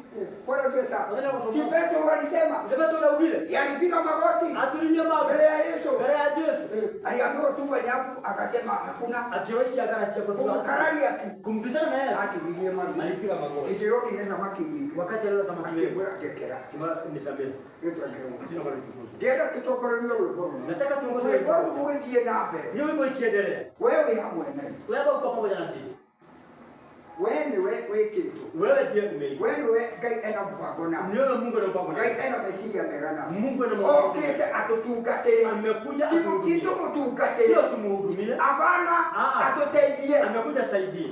Bwana asifiwe sana. Mũthenya ũrogocwo Si mũno. Petro alisema, Nĩ Petero ndaugire. yalipiga magoti Aturirie maru mbele ya Yesu. mbere ya Jesũ. Aliambiwa tupa nyavu, akasema hakuna. Akĩrwo ikia ngara ciakwa Kumkararia tu. Kumbishana na yeye. Atulilie maru. Alipiga magoti. Ikirudi nenda samaki nyingi. Wakati aliona samaki wengi. Akimwĩra ndekera. Akimwĩra nisamehe. Rĩtwa rĩu. Jina Bwana litukuzwe. Ndĩrenda tũtongorerio rwĩmbo rũu. Nataka tuongoze Rwĩmbo wimbo. rũu rũgĩthiĩ na mbere. Hiyo wimbo ikiendelea. Wewe wĩ hamwe na Wewe uko pamoja na sisi. We nĩwe wĩkĩtwo. Wewe ndiye umeitwa. We nĩwe Ngai ena mũbango nawe. Ni wewe Mungu ana mpango Ngai nawe. ena meciria mega nawe. Mungu ana mpango. Okĩte atũtungatĩre. Amekuja Ti atuhudumie. tũmũtungatĩre. Sio tumuhudumie. Hapana, Ah, ah. atũteithie. Amekuja saidie.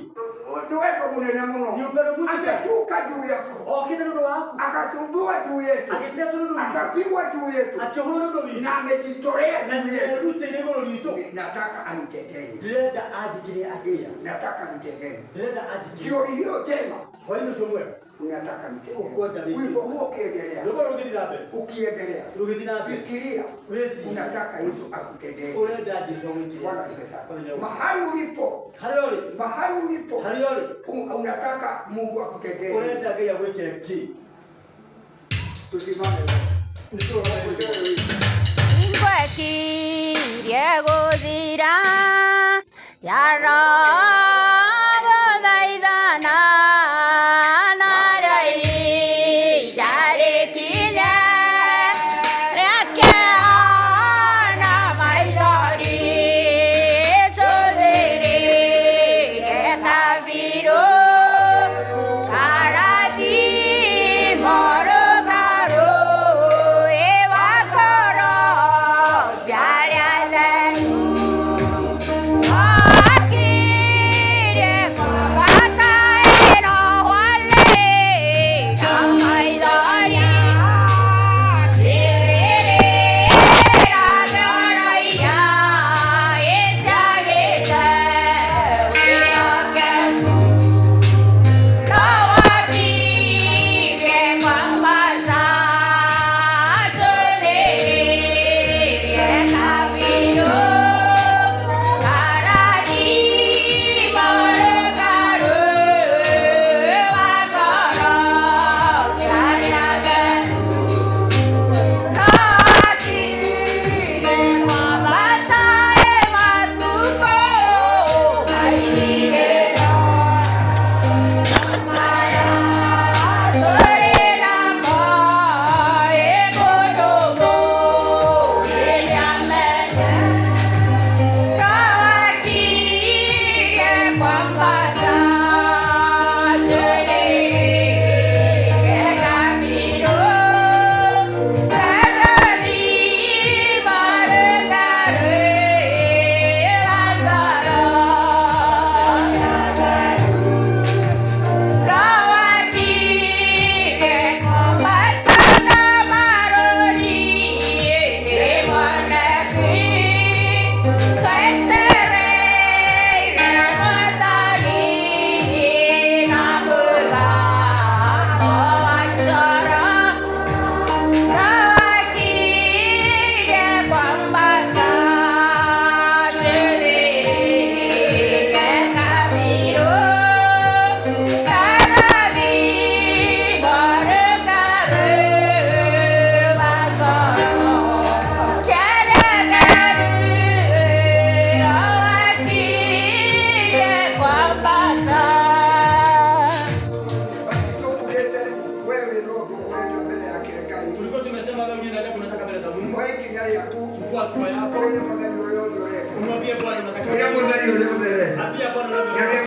Nĩ wendo mũnene mũno. Ni upendo mwingi sana. Ameshuka juu yako. Okĩte nĩ ũndũ waku. Akatumbua juu yetu. Agĩteswo nĩ ũndũ witũ. Akapigwa juu yetu. Akĩhũrwo nĩ ũndũ witũ. Na amejitolea Na juu yetu. nĩerutĩire igũrũ ritũ. Nataka anitendee. Ndĩrenda anjĩkire atĩa? Nataka nitendee. Ndĩrenda anjĩkire. Jioni hiyo njema Hwaĩ-inĩ ũcio mwega. unataka nitendee. Ukwenda vipi? Wimbo huo ukiendelea, Rwĩmbo rũgĩthiĩ na mbere. ukiendelea, Rũgĩthiĩ na mbere. fikiria Wĩcirie. unataka Yesu akutendee. Ũrenda Jesũ agwĩkire. Bwana asifiwe sana. Bwana Mahali ulipo, Harĩa ũrĩ. mahali ulipo, Harĩa ũrĩ. Unataka Mungu akutendee. Ũrenda Ngai agwĩkire kĩ? Tusimame. Tusimame. Ingwekirie gũthira yaragũthaithana na rĩaijarĩkinya rĩakĩona maithori cũthĩrĩre kabirũ karathimo rũgarũ ĩwakoro ciarĩa thenu. Akire Chukua hatua yako. Ũrĩa Mwathani ũrĩa ũthe ũreka. Umwambie Bwana unataka. Ũrĩa Mwathani ũrĩa ũthe ũreka. Ambia Bwana Na unataka.